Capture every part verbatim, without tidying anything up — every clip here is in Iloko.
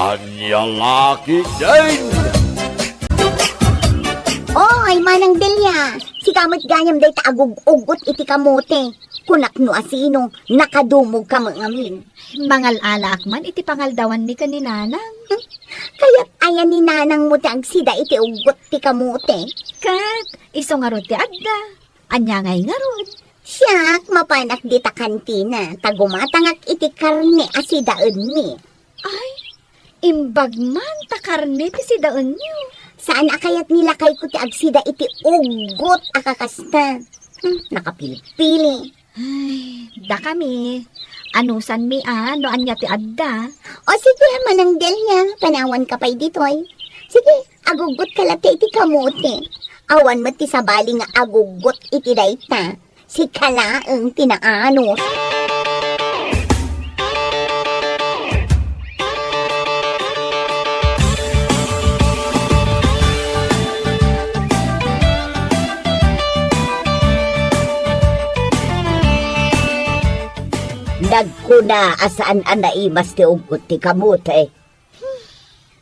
Ania la ketdin? Oy, Manang Delia, sika met gayam dayta agug-ugot iti kamote. Kunak no asino, nakadumogka met ngamin. Mangal-alaak man iti pangaldawanmi ken ni Nanang. Kayat aya ni Nanangmo ti agsida iti ugot ti kamote? Ket isu ngarud ti adda. Ania ngay ngarud? Siak, mapanak dita kantina, ta gumatangak iti karne a sidaenmi. Ay, imbag man ta karne ti sidaenyo. Saan a kayat ni lakayko ti agsida iti ugot a kakasta. Hmm, nakapilpili. Ay, dakami. Anusanmi a no ania ti adda. O sige, Manang Delia, panawanka pay ditoy. Sige, aguggotka latta iti kamote. Awan met ti sabali nga aguggot iti dayta. Sika laeng ti naanos. Nagkuna a saan a naimas ti uggot ti kamote.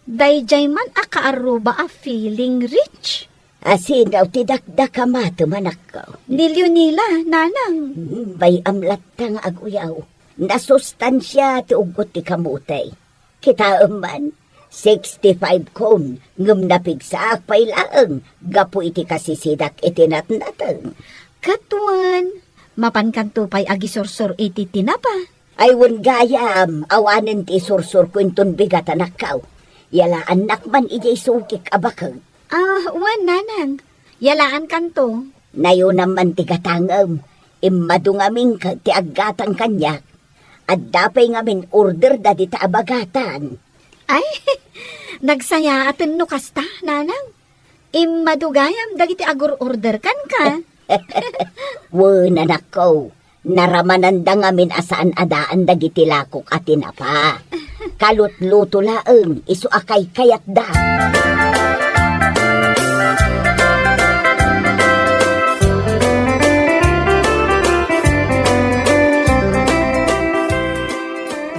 Daydiay man a kaarruba a feeling rich. Asino ti dakdakam a tumanakko? Ni Leonila, Nanang. Hmm, bay-am latta nga aguyaw. Nasustansia ti uggot ti kamote. Kitaem man, sixty-five kon, ngem napigsaak pay laeng gapu iti kasisidak iti natnateng. Ket wen, mapankanto pay agisursor iti tinapa? Ay, wen gayam, awanen ti isursurko inton bigat a nakkaw. Yalaannak man idiay sukik a baket. Ah, wen, Nanang. Yalaankanto. Nayonam man ti gatangem. Immadu ngamin ket ti aggatang kaniak. Adda pay ngamin orderda dita a bagatan. Ay, nagsayaaten no kasta, Nanang. Immadu gayam dagiti agur-order kenka. Wen, anakko, naramananda ngamin a saan a daan dagiti lakok a tinapa. Kalutluto laeng, isu a kaykayatda.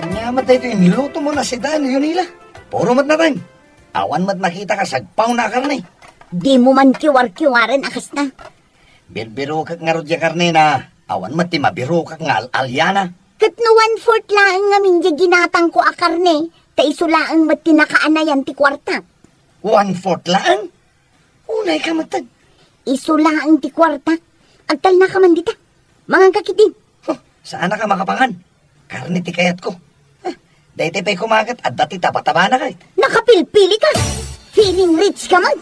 Ania met daytoy inlutomo a sidaen, Leonila? Puro met nateng. Awan met makita a sagpawna a karne. Dimo man kiwarkiwaren a kasta. Birbirokek ngarud diay karnena. Awan met ti mabirokek nga al-aliana. Ket no one-fourth laeng ngamin diay ginatangko a karne, ta isu laeng met ti nakaanayan ti kuarta. One-fourth laeng? Unayka met. Isu laeng ti kuarta. Agtalnaka man dita. Manganka ketdi. Huh, saanaka makapangan. Karne ti kayatko. Huh, daytoy pay koma ket adda ti tabatabana kay. Nakapilpilika. Feeling rich ka man.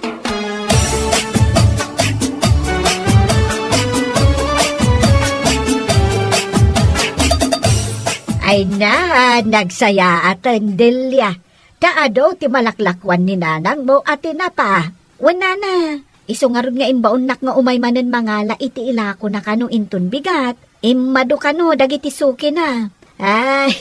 Ay na, nagsayaaten, Delia. Ta adu ti malaklakuan ni nanangmo a tinapa. Wen, nana, isu ngarud nga imbaonnak nga umay manen mangala iti ilakona kano inton bigat. Immadu kano dagiti sukina. Ay,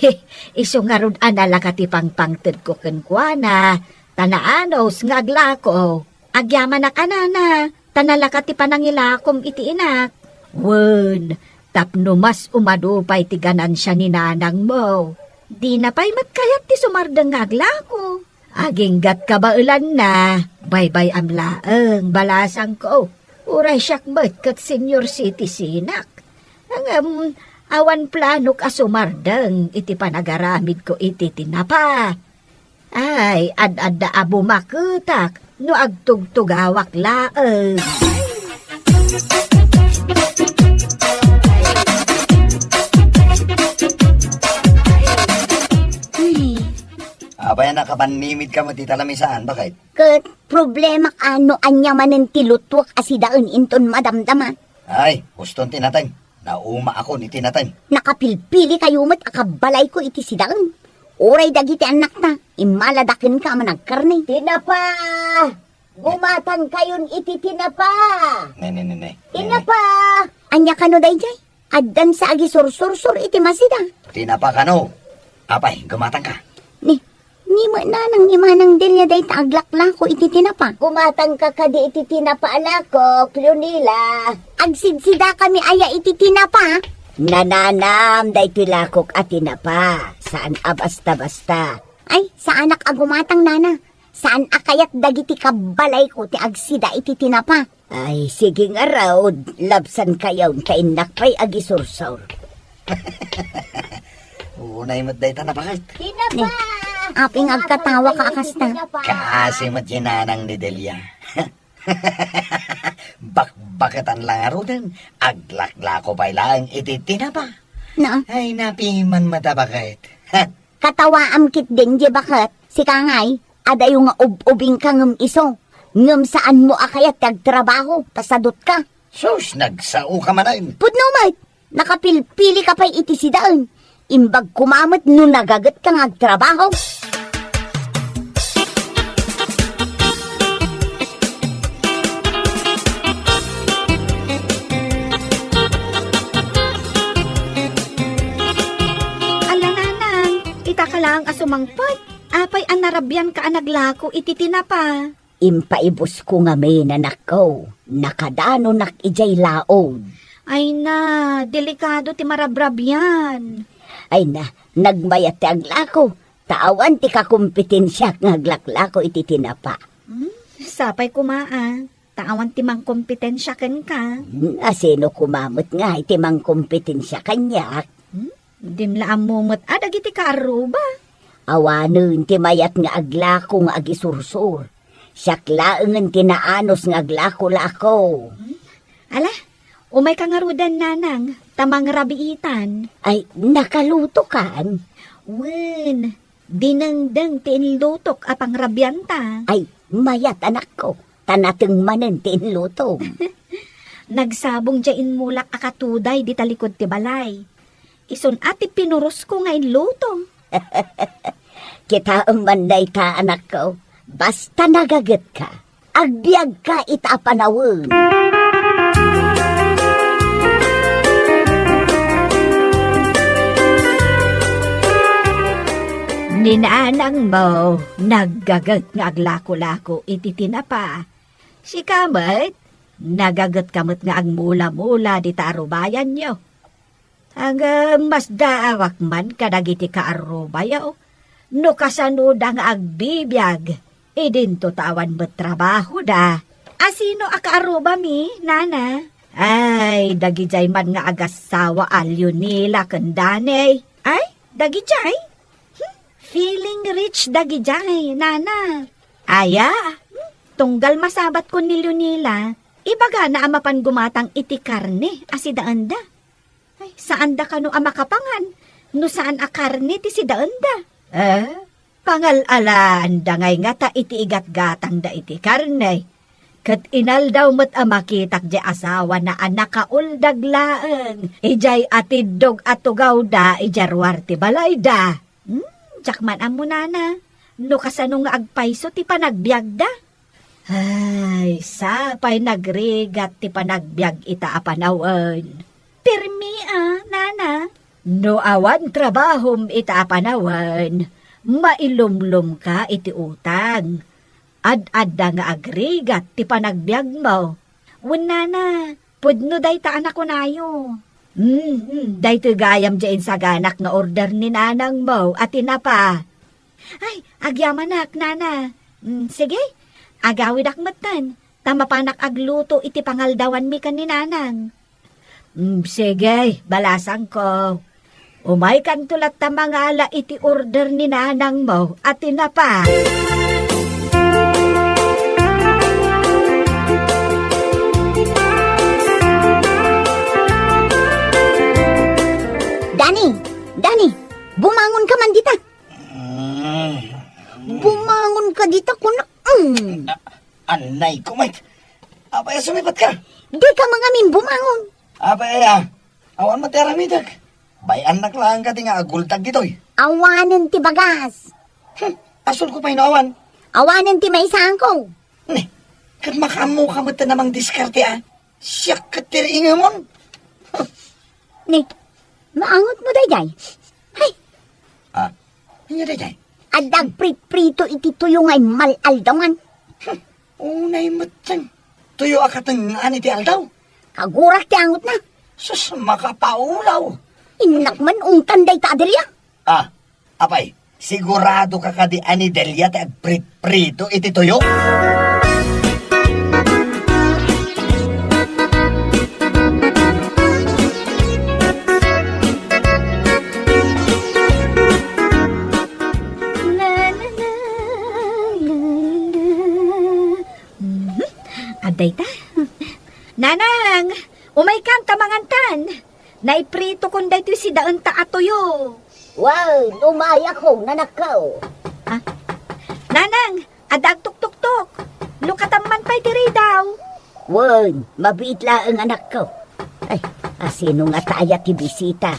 isu ngarud a nalaka ti pangpangtedko kenkuana, ta naanus nga aglako. Agyamanak a, nana, ta nalaka ti panangilakom iti inak. Wen, tapno mas umadu pay ti ganansia ni nanangmo. Dina pay met kayat ti sumardeng nga aglako. Aginggat kabaelanna, baybay-am laeng, balasangko. Uray siak met ket senior citizenak. Ngem, awan planok a sumardeng iti panagaramidko iti tinapa. Ay, ad-adda a bumaketak no agtugtugawak laeng. Ay. Apay a nakapannimidka met ita lamisaan, baket? Ket problema a no ania manen ti lutuek a sidaen inton madamdama. Ay, huston ti nateng. Naumaakon iti nateng. Nakapilpilikayo met a kabbalayko iti sidaen. Uray dagiti annakta, immalada kenka a managkarne. Tinapa! Gumatangkayon iti tinapa! Ne, ne, ne, ne. Tinapa! Ania kano daydiay? Addan sa agisursursor iti masida. Tinapa kano? Apay, gumatangka? Ni, ni met nanang ni Manang Delia dayta aglaklako iti tinapa. Gumatangka kadi iti tinapa a lakok, Leonila? Agsidsidakami aya iti tinapa? Nananam daytoy lakok a tinapa. Saan a basta-basta. Ay, saanak a gumatang, nana. Saan a kayat dagiti kabbalayko ti agsida iti tinapa. Ay, sige ngarud, labsankayon ta innak pay agisursor. Unay met dayta napaket. Tinapa! Apay nga agkatawa ka a kasta? Tinapa! Kaasi met ni Nanang ni Delia. Bakbaketan la ngaruden, aglaklako pay laeng iti tinapa. Na? Ay, napiman met a baket. Ha? Katawaam ketdin diay baket, sika ngay, adayo nga ub-ubingka ngem isu. Ngem saanmo a kayat ti agtrabaho, ta sadutka. Sus, nagsaoka manen. Pudno met, nakapilpilika pay iti sidaen. Imbag koma met no nagagetka nga agtrabaho. Ala, nanang, itaka laeng a sumangpet. Apay a narabianka a naglako iti tinapa? Impaibusko ngamin, anakko, nakadanonak idiay laod. Ay na, delikado ti marabrabian. Ay na, nagmayat ti aglako, ta awan ti kakompetensiak nga aglaklako iti tinapa. Hmm? Sapay koma a, ta awan ti mangkompetensia kenka. Hmm, a sino koma met nga iti mangkompetensia kaniak? Hmm? Dim la ammo met a dagiti kaarruba. Awanen ti mayat nga aglako nga agisursor. Siak laengen ti naanus nga aglako-lako. Ala, umayka ngaruden, nanang, ta mangrabiitan. Ay, nakalutokan? Wen, dinengdeng ti inlutok a pangrabianta. Ay, mayat, anakko, ta nateng manen ti inlutom. Nagsabong diay inmulak a katuday di talikod ti balay. Isun a ti pinurosko nga inluto. Kitaem man dayta, anakko. Basta nagagetka, agbiagka ita a panawen. Ni nanangmo, naggaget nga aglako-lako iti tinapa. Sika met, nagagetka met nga agmula-mula dita arubayanyo. Ngem masdaawak man kadagiti kaarrubayo, no kasanoda nga agbibiag, idinto ta awan met trabahoda. A sino a kaarrubami, nana? Ay, dagidiay man nga agassawa a Leonila ken Danny. Ay, dagidiay? Hmm, feeling rich dagidiay, nana. Aya? Hmm, tunggal masabatkon ni Leonila, ibagana a mapan gumatang iti karne a sidaenda. Ay, saanda kano a makapangan no saan a karne ti sidaenda? Eh, pangal-alaanda ngay ngata iti igatgatangda iti karne. Ket inaldaw met a makitak diay asawana a nakauldag laeng idiay atiddog a tugawda idiay ruar ti balayda. Hmm, diak man ammo, nana, no kasano nga agpayso ti panagbiagda. Ay, sapay nagrigat ti panagbiag ita a panawen. Pirmi a, nana. No awan trabahom ita a panawen, mailumlomka iti utang. Ad-adda nga agrigat ti panagbiagmo. Wen, nana, pudno dayta a nakunayo. Mm, mm, daytoy gayam diay insaganak nga order ni nanangmo a tinapa. Ay, agyamanak, nana. Mm, sige, agawidak metten, ta mapanak agluto iti pangaldawanmi ken ni nanang. Mm, sige, balasangko. Umaykanto latta mangala iti order ni nanangmo a tinapa. Dani, Dani, bumangon ka man dita. Mm. Bumangon ka dita, kunak. Mm. Anay ko, met. Apay a sumipat ka? Di ka mangamin bumangon. Apay a, awan met ti aramidek. Bay-annak laeng kadi nga agultag ditoy. Awanen ti bagas. Hmm, asulko pay no awan. Awanen ti maisaanko. Ne, ket makaammoka met a mangdiskarte a. Siak ket ti riingemon. Ne, maangotmo daydiay. Hay! Ah, ania daydiay? Adda agpritprito iti tuyo nga immal-aldawan. Hmm, unay metten. Tuyo a katengngaan iti aldaw. Kagurak ti angotna. Sus, makapaulaw. Innak man ungtan dayta a Delia. Ah, apay, Sigurado ka kadi a ni Delia ti agpritprito iti tuyo? Na, na, na, na, na. Mhm. Adda ita. Nanang, umaykan ta mangantan. Naipritokon daytoy sidaenta a tuyo. Wen, umayakon, anakko. Ah? Nanang, adda agtuktuktok. Lukatan man pay ti ridaw. Wen, mabiit laeng, anakko. Ay, asino ngata aya ti bisita?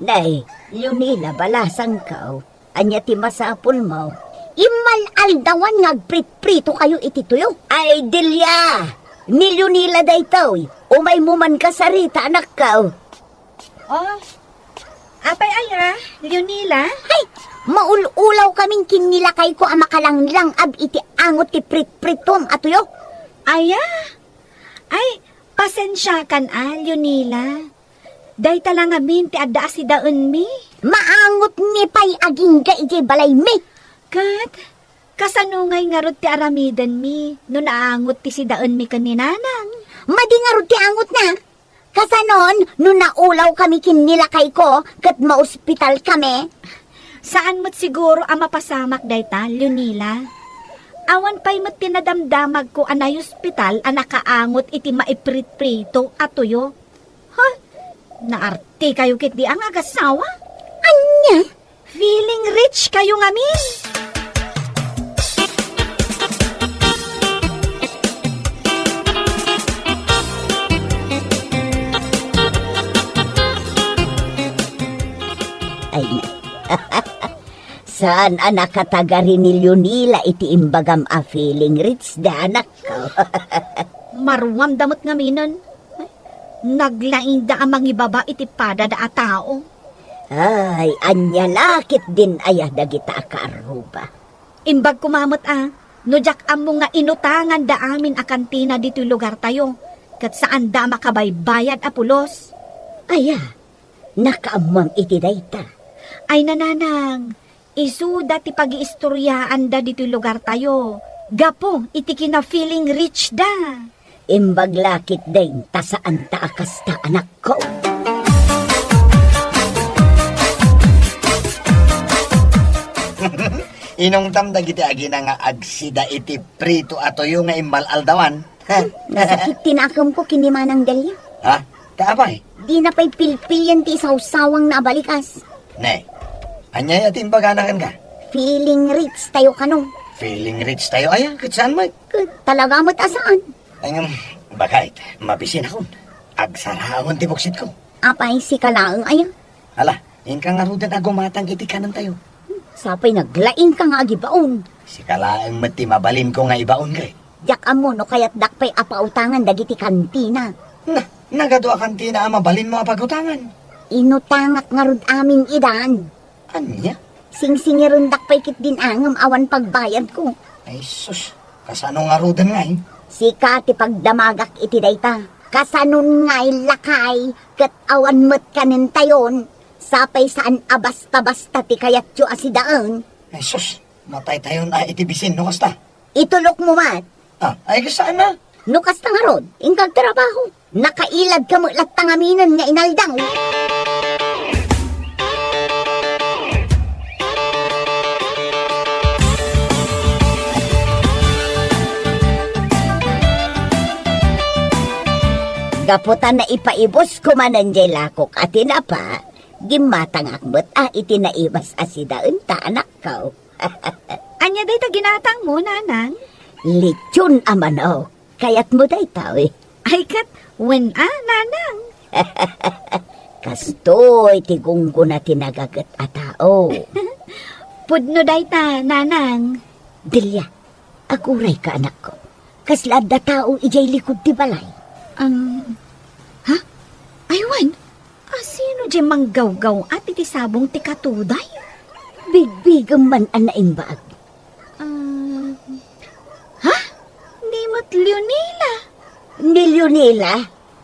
Nay, Leonila, balasangko. Ania ti masapulmo? Immal-aldawan nga agpritpritokayo iti tuyo. Ay, Delia! Ni Leonila daytoy. Umaymo man kasarita, anakko. Oh, apay aya, Leonila? Hay! Maul-ulaw kamin ken ni lakayko a makalanglang-ab iti angot ti pritpritom a tuyo. Aya? Ay, pasensiakan a, Leonila. Dayta la ngamin ti adda a sidaenmi. Maangotmi pay agingga idiay balaymi. Ket, kasano ngay ngarud ti aramidenmi no naangot ti sidaenmi ken ni Nanang? Madi ngarud ti angotna. Kasanon no naulawkami ken ni lakayko ket maospitalkami? Saan met siguro a mapasamak dayta, Leonila. Awan pay met ti nadamdamagko a naospital a nakaangot iti maipritprito a tuyo. Ha? Naartikayo ketdi a nga agassawa? Ania? Feeling rich kayo ngamin! Ay, saan a nakatagari ni Leonila iti imbagam a feeling rich da, anakko? Maruamda met ngaminen. Naglaingda a mangibaba iti padada a tao. Ay, ania la ketdin aya dagita a kaarruba? Imbag koma met a, no diak ammo nga inutanganda amin a kantina ditoy lugartayo, ket saanda a makabaybayad a pulos. Aya, nakaammoam iti dayta? Ay, Nanang, isuda ti pagiistoriaanda ditoy lugartayo, gapu iti kina-feeling rich da. Imbag la ketdin ta saanta a kasta, anakko. Inungtam dagiti agina nga agsida iti prito a tuyo nga immal-aldawan. Nasakit ti nakemko ken ni Manang Delia. Ha? Ta apay? Dina pay pilpilian ti isawsawangna a balikas. Ne, ania aya ti imbagana kenka? Feeling rich tayo kano. Feeling rich tayo aya? Ket saan met? Ket talaga met a saan. Ay, ngem, baket, mabisinakon. Agsaraon ti buksitko. Apay, sika laeng aya? Ala, inka ngaruden a gumatang iti kanentayo. Sapay naglaingka nga agibaon. Sika laeng met ti mabalinko nga ibaon, kay. Diak ammo no kayatdak pay a pautangan dagiti kantina. Na, nagadu a kantina a mabalinmo a pagutangan. Inutangak ngarud amin idan. Ania? Singsingirendak pay ketdin a ngem awan pagbayadko. Ay sus, kasano ngaruden ngay? Sika ti pagdamagak iti dayta. Kasanon ngay lakay ket awan met kanentayon? Sapay saan a basta-basta ti kayatyo a sidaen. Ay sus, mataytayon a iti bisin no kasta. Itulokmo met. Ah, ay, kasano? No kasta ngarud, inka agtrabaho. Nakailadka met latta ngaminen nga inaldaw. Gapu ta naipaibus koma diay lakok a tinapa, gimmatangak met a iti naibas a sidaenta, anakko. Ania dayta ginatangmo, Nanang? Lechon a manok. Kayatmo daytoy? Ay, ket, wen a, Nanang. Kastoy ti gunggona ti nagaget a tao. Pudno dayta, Nanang. Delia, agurayka, anakko. Kasla adda tao idiay likud ti balay? Ang, ha? Ay, wen. Asino diay manggawgaw-at iti sabong ti katuday? Bigbigem man a naimbag. Ah, ha? Ni met Leonila? Ni Leonila?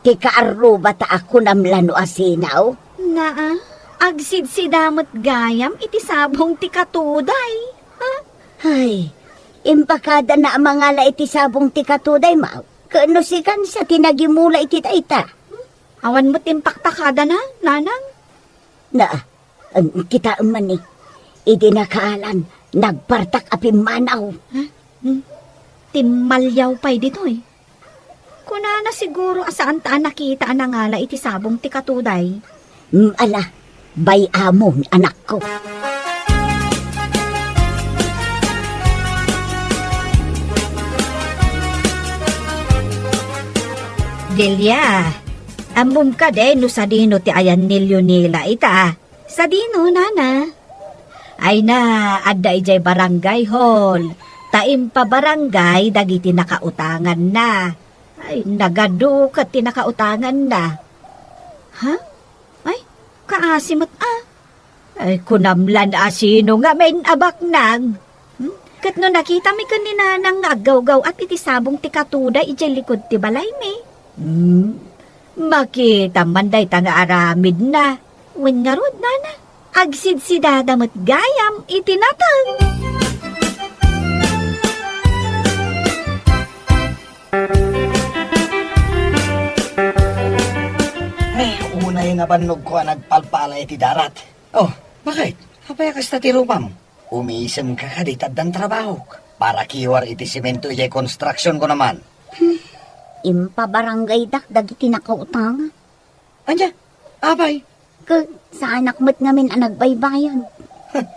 Ti kaarrubata a kunam la no asino? Naa, agsidsida met gayam iti sabong ti katuday. Ha? Ay, impakadana a mangala iti sabong ti katuday, Maw. Ket no sikan sa ti nagimula iti dayta. Awan met impakpakadana, nanang? Na, ang kita man ni. Idi nakaalan, nagpartak a pimmanaw. Ha? Hmm? Timmaliaw pay ditoy. Kunana siguro a saan ta a nakita a nangala iti sabong ti katuday. Mm, ala, bay-amon, anakko. Delia, ammom kadi no sadino ti ayan ni Leonela ita? Sadino, nana? Ay na, adda idiay barangay hall. Ta impabarangay dagiti nakautanganna. Ay, nagadu ket ti nakautanganna. Ha? Ay, kaasi met a. Ay, kunam lan a sino ngamin a baknang. Hmm? Ket no nakitami ken ni nanang nga aggawgaw-at iti sabong ti katuday idiay likud ti balaymi. Hmm? Makita man dayta nga aramidna. Wen ngarud, nana, agsidsidada met gayam iti nateng. Ay, unay nga bannogko a nagpalpala iti darat. Oh, bakit? Apay a kasta ti rupam? Umisemka kadi ta addan trabahok. Para kiwar iti semento idiay construction ko naman. Hmm. Impabarangaydak dagiti nakautang. Ania? Apay? Ket saanak met ngamin a nagbaybayan.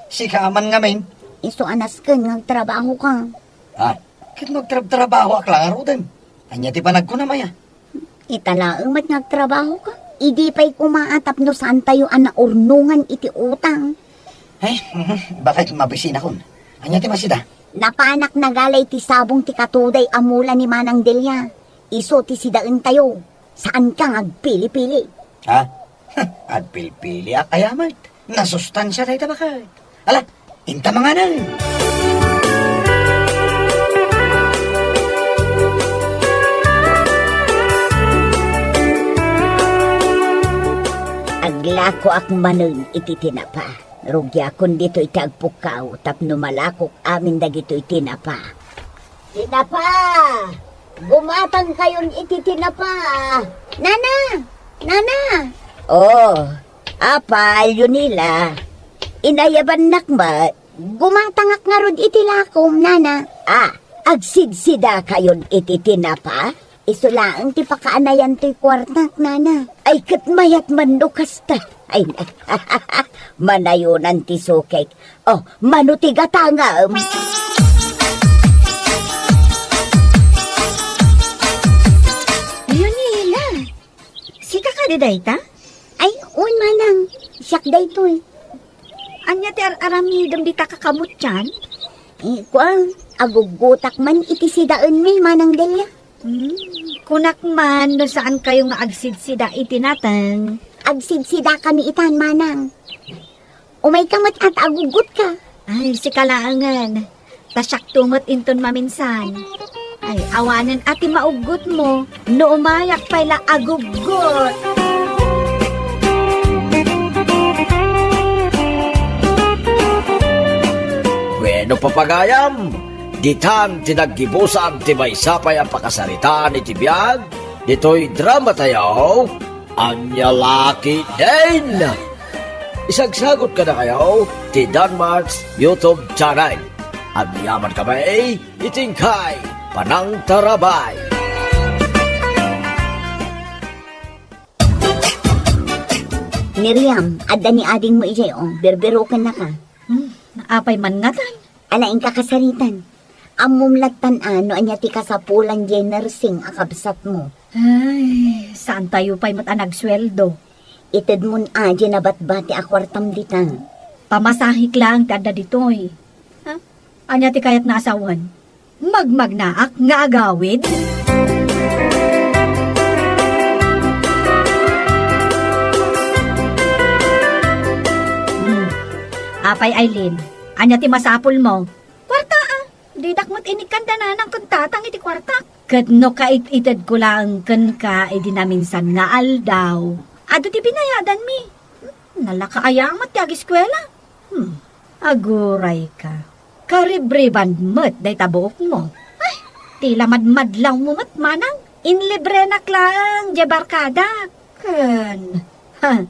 Sika man ngamin? Isu a nasken nga agtrabahoka. Ah, ket no agtrabtrabahoak la ngaruden. Ania ti panagkunam aya? Ita laeng met nga agtrabahoka. Idi pay koma a tapno saantayo a naurnongan iti utang. Ay, mhm, bakit mabisinakon? Ania ti masida? Napanak nagala iti sabong ti katuday a mula ni Manang Delia. Isu ti sidaentayo. Saanka nga agpili-pili. Ha? Agpilpiliak aya met. Nasustansia dayta baket. Ala, inta manganen. Aglakoak manen iti tinapa. Rugiakon ditoy ti agpukkaw tapno malakok amin dagitoy tinapa. Tinapa! Gumatangkayon iti tinapa. Nana! Nana! Oh, apay, Leonela. Inayabannak met. Gumatangak ngarud iti lakom, nana. Ah, agsidsidakayon iti tinapa? Isu laeng ti pakaanayan toy kuartak, nana. Ay, ket mayat man no kasta. Ay, manayonan ti sukek. Oh, mano ti gatangam? Leonela, sika kadi dayta? Ay, wen, manang. Siak daytoy. Ania ti ar-aramidem dita kakamutian? Eh, kuan, aguggutak man iti sidaenmi, Manang Delia. Hmm, kunak man no saankayo nga agsidsida iti nateng. Agsidsidakami itan, manang. Umayka met a ta aguggutka. Ay, sika laengen. Ta siakto met inton maminsan. Ay, awanen a ti mauggutmo no umayak pay la aguggot. Bueno, papagayam, ditan ti naggibusan ti maysa pay a pakasaritaan iti biag ditoy drama tayo. Ania la ketdin? Isagsagot kadakayo ti Danmark's YouTube channel. Agyamankami iti inkay panangtarabay. Miriam, adda ni adingmo idiay, o, birbirokennaka. Hmm, apay man ngatan? Ala, inka kasaritan. Ammom lattan a no ania ti kasapulan diay nursing a kabsatmo. Ay, saantayo pay met a nagsueldo. Itedmon a diay nabatbati a kuartam dita. Pamasahek laeng ti adda ditoy. Ha? Ania ti kayatna a sawen? Magmagnaak nga agawid? Hmm. Apay, Aileen, ania ti masapulmo? Kuarta, a. Didak met inikkan da nanang ken tatang iti kuartak. Ket no kait-itedko laeng kenka idi naminsan nga aldaw, adu ti binayadanmi. Nalaka aya met ti agiskuela. Hmm, agurayka. Karibriban met dayta buokmo. Ay, ti la madmadlawmo met, manang. Inlibrenak laeng diay barkadak. Ken, ha,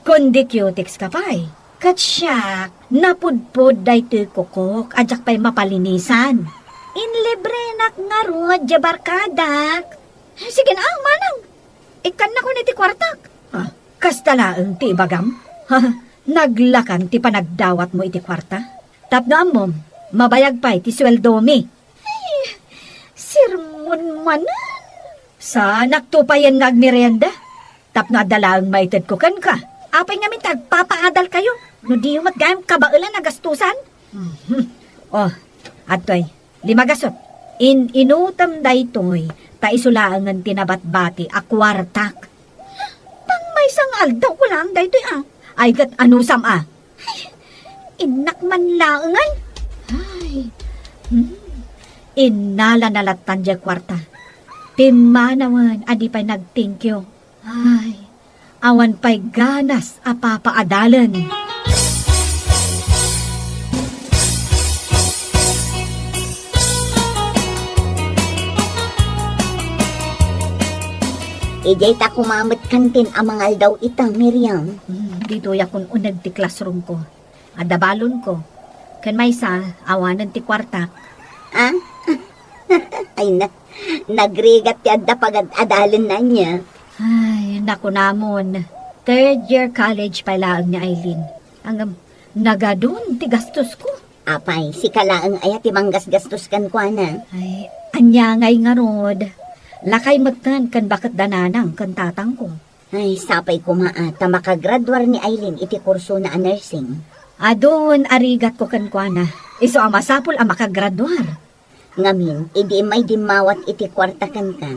kundi cutex ka pay. Ket siak, napudpod daytoy kukok a diak pay mapalinisan. Inlibrenak ngarud diay barkadak. Sige na, manang. Ikkannakon iti kuartak. Ah, kasta laeng ti ibagam? Ha, naglakan ti panagdawatmo iti kuarta? Tapno ammom, mabayag pay ti sueldomi. Ay, sermon manen. Saanakto payen nga agmerienda. Tapno adda laeng maitedko kenka. Apay ngamin ti agpapaadalkayo? No diyo met gayam kabaelan a gastusan? Mhm. Oh, adtoy. Lima gasut. In-inutem daytoy, ta isu laengen ti nabatbati a kuartak. Pangmaysa nga aldaw ko laeng daytoy, ah. Ay, ket anusam, ah? Ay, innak man laengen. Ay, hmm. Innala na lattan diay kuarta. Pimmanawen a di pay nag-thank you. Ay, awan pay ganas a papaadalen. Idiay ta kumamet kantin a mangaldaw ita, Miriam. Hmm, ditoyak un-uneg ti classroom ko. Adda balon ko. Ken maysa, awanen ti kuartak. Ah? Ay na, nagrigat ti adda pagad-adalen ania. Ay, nakunamon. Third year college pay laeng ni Aileen. Ngem, nagadun ti gastosko. Apay, sika laeng aya ti manggasgastos kenkuana? Ay, ania ngay ngarud? Lakay metten ken baket da nanang ken tatangko. Ay, sapay koma a ta makagraduar ni Aileen iti kursona a nursing. Adun a rigatko kenkuana. Isu a masapul a makagraduar. Ngamin, idi immay dimmawat iti kuarta kenka,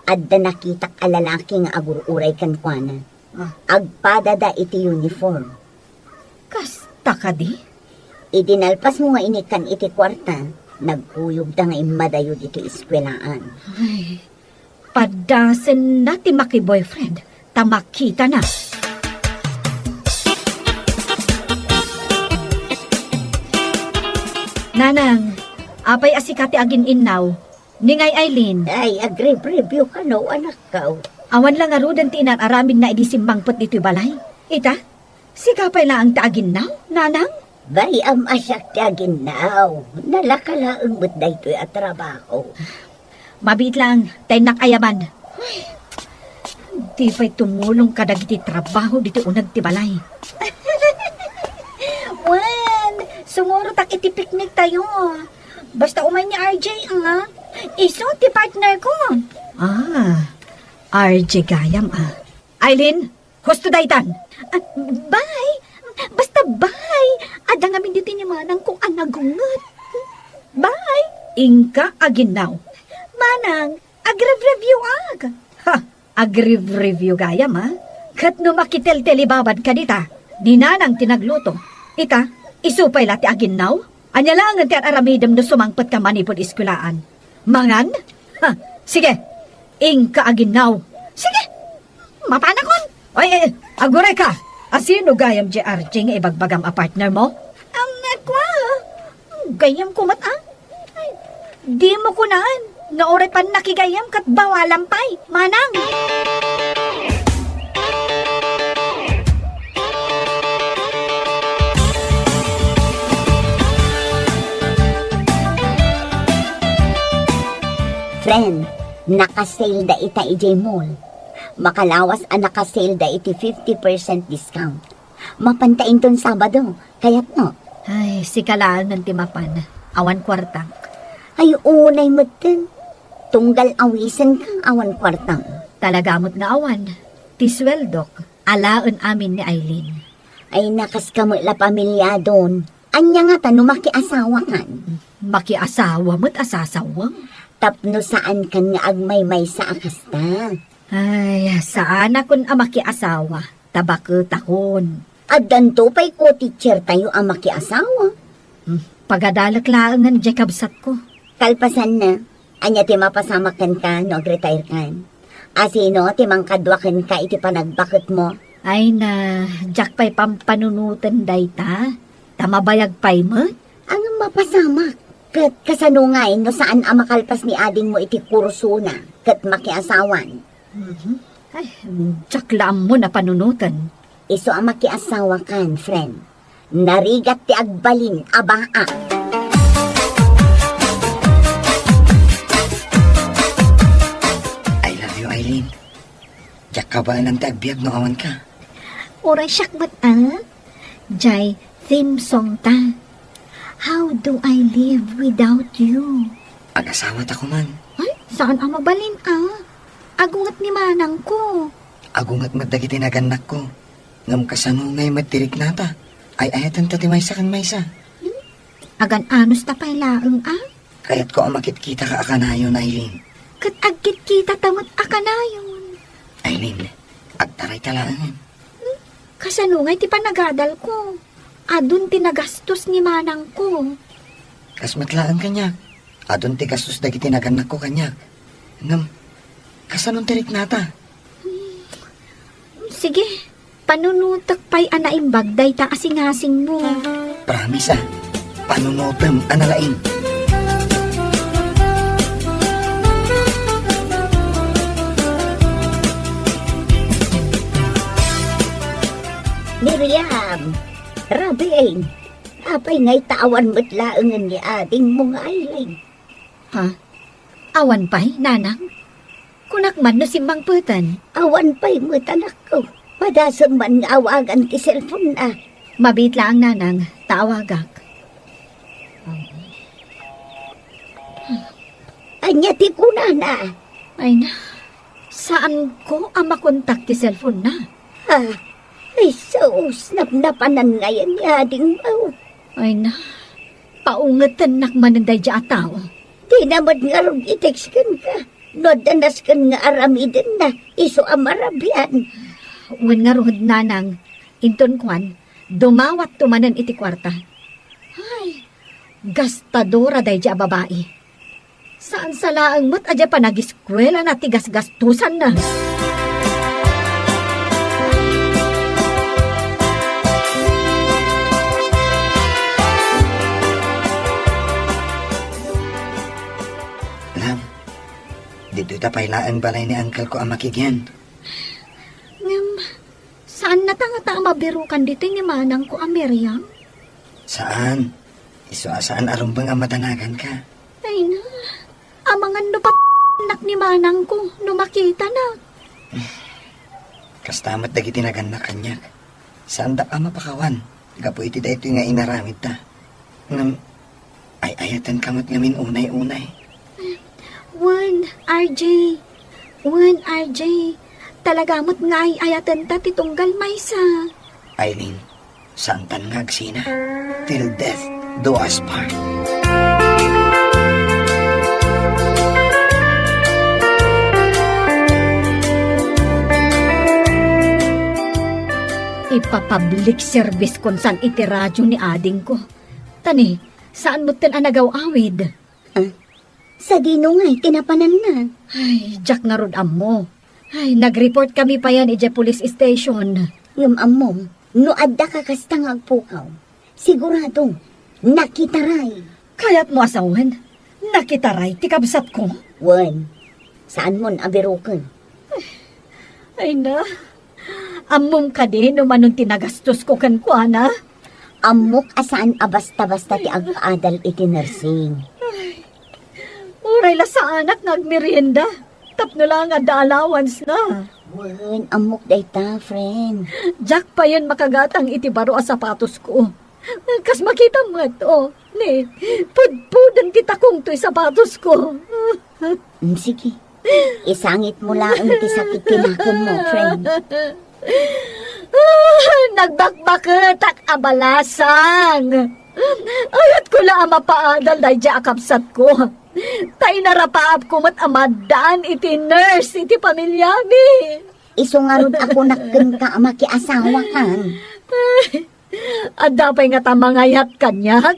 adda nakitak a lalaki nga agur-uray kenkuana. Ah. Agpadada iti uniform. Kasta kadi? Idi nalpasmo nga inikkan iti kuarta, nagkuyogda nga immadayod iti eskuelaan. Ay, padasenna ti maki-boyfriend, ta makitana. Nanang, apay a sika ti agin-innaw? Ni ngay Aileen? Ay, agribribioka no, anakko. Awan la ngaruden ti inar-aramidna idi simmangpet ditoy balay. Ita, sika pay laeng ti aginnaw, nanang? Bay-am a siak ti aginnaw. Nalaka laeng met daytoy a trabaho. Mabiit laeng, ta innak ayaban. Ay, di pay tumulong kadagiti trabaho ditoy uneg ti balay. Wen, sumurotak iti picnic tayo. Basta umay ni R J, ah. Isu ti partner ko. Ah, R J gayam, ah. Aileen, husto daytan. Ah, bay, basta bay. Adda ngamin ditoy ni manang ko a nagunget. Bay. Inka aginnaw. Manang, agrevreviewak. Ha, agrevreviewak gayam, a? Ket no makiteltelibabadka dita, ni nanang ti nagluto. Ita, isu pay la ti aginnaw? Ania laengen ti ar-aramidem no sumangpetka manipud eskuelaan? Mangan? Ha, sige. Inka aginnaw. Sige. Mapanakon. Ay, eh, agurayka. Asino gayam diay R J nga ibagbagam a partner mo? Ang, eh, kwa. Gayam ko met, ah. Ay, dimo kunaan nga uray pannakigayam ket bawalam pay, manang. Friend, naka-sale da ita idiay mall. Makalawas a naka-sale da iti fifty percent discount. Mapanta inton Sabado, kayatmo? Ay, sika laengen ti mapan. Awan kuartak. Ay, unay metten. Tunggal awisenka, awan kuartam. Talaga met nga awan. Ti sueldok, alaen amin ni Aileen. Ay, nakaska met la pamiliadon. Ania ngata no makiasawakan? Makiasawa met a sasawem. Tapno saankan nga agmaymaysa a kasta. Ay, saanakon a makiasawa, ta baketakon. Addanto pay ko teacher tayo a makiasawa. Hmm, pagadalek laengen diay kabsatko. Kalpasanna, ania ti mapasamak kenka no agretire kan? Asino ti mangkadua kenka iti panagbaketmo? Ay na, diak pay pampanunoten dayta, ta mabayag pay met. Ngem mapasamak, ket kasano ngay no saan a makalpas ni adingmo iti kursona ket makiasawan? Mhm. Ay, diak la ammo a panunoten. Isu a makiasawakan, friend. Narigat ti agbalin a baak. I love you, Eileen. Diak kabaelan ti agbiag no awanka. Uray siak met a. Jay theme song ta. How do I live without you? Agasawata koman. Ay, saan a mabalin a. Agunget ni manangko. Agunget met dagiti nagannakko. Ngem kasano ngay met ti riknata? Ay-ayatenta ti maysa ken maysa. Hmm? Agan-anos ta pay laeng a? Kayatko a makitkitaka a kanayon, Eileen. Ket agkitkita ta met a kanayon. Eileen, agtarayta laengen. Hmm? Kasano ngay ti panagadalko? Adun ti nagastos ni manangko. Kas met laeng kaniak. Adun ti gastos dagiti nagannakko kaniak. Ngem, kasano ti riknata? Hmm. Sige, panunotek pay a naimbag dayta a singasingmo. Promise, a. Panunotem a nalaing. Miriam, Rabing, apay ngay ta awan met laengen ni adingmo nga Eileen? Ha? Awan pay, nanang? Kunak man no simmangpeten. Awan pay met, anakko. Padasem man nga awagan ti cellphone-na. Mabiit laeng, nanang, ta awagak. Ania ti kunana? Ay na, saanko a makontak ti cellphone-na. Ha? Ay sus, napnapanan ngayen ni adingmo. Ay na, paungetennak manen daydiay a tao. Dina met ngarud i-text kenka. No adda nasken nga aramidenna, isu a marabian. Wen ngarud, nanang, inton kuan, dumawatto manen iti kuarta. Ay, gastadora daydiay a babai. Saan sa laeng met a diay panagiskuelana ti gasgastosanna. Lam, ditoy ta pay laeng balay ni uncle ko a makigen. Ngem, saannata ngata a mabirukan ditoy ni manangko a Miriam? Saan. Isu a saan a rumbeng a madanaganka. Ay na, amangan no pat-, nak ni manangko no makitana. Kasta met dagiti nagannak kaniak. Saandak a mapakawan gapu iti daytoy nga inaramidta. Ngem, ay-ayatenka met ngamin unay-unay. Wen, R J. Wen, R J. Talaga met nga ay-ayatenta ti tunggal maysa. Eileen, saantan nga agsina. Till death do us part. Ipapublic service kon saan iti radyo ni adingko. Tani, saan metten a nagaw-awid? Ah, sadino ngay ti napananna? Ay, diak ngarud ammo. Ay, nag-report kami payen idiay police station. Ngem ammom, no adda ka kasta nga agpukaw, sigurado, nakitaray. Kayatmo a sawen, nakitaray ti kabsatko? Wen, saanmon a biruken. Ay na, ammom kadi no manon ti nagastosko kenkuana? Ammok a saan a basta-basta ti agpaadal iti nursing. Ay, uray la saanak nga agmerienda tapno la nga adda allowance na. Wen, ammok dayta, friend. Diak payen makagatang iti baro a sapatosko. Kas makitam met, oh, ni, pudpuden ti takong toy sapatosko. Mm, sige. Isangitmo laeng ti sakit ti nakenmo, friend. Ah, nagbakbaketak a balasang. Ayatko la a mapaadal daydiay a kabsatko. Ta inarapaapko met a maddaan iti nurse iti pamiliami. Isu ngarud a kunak kenka a makiasawakan. Ay, adda pay ngata mangayat kaniak?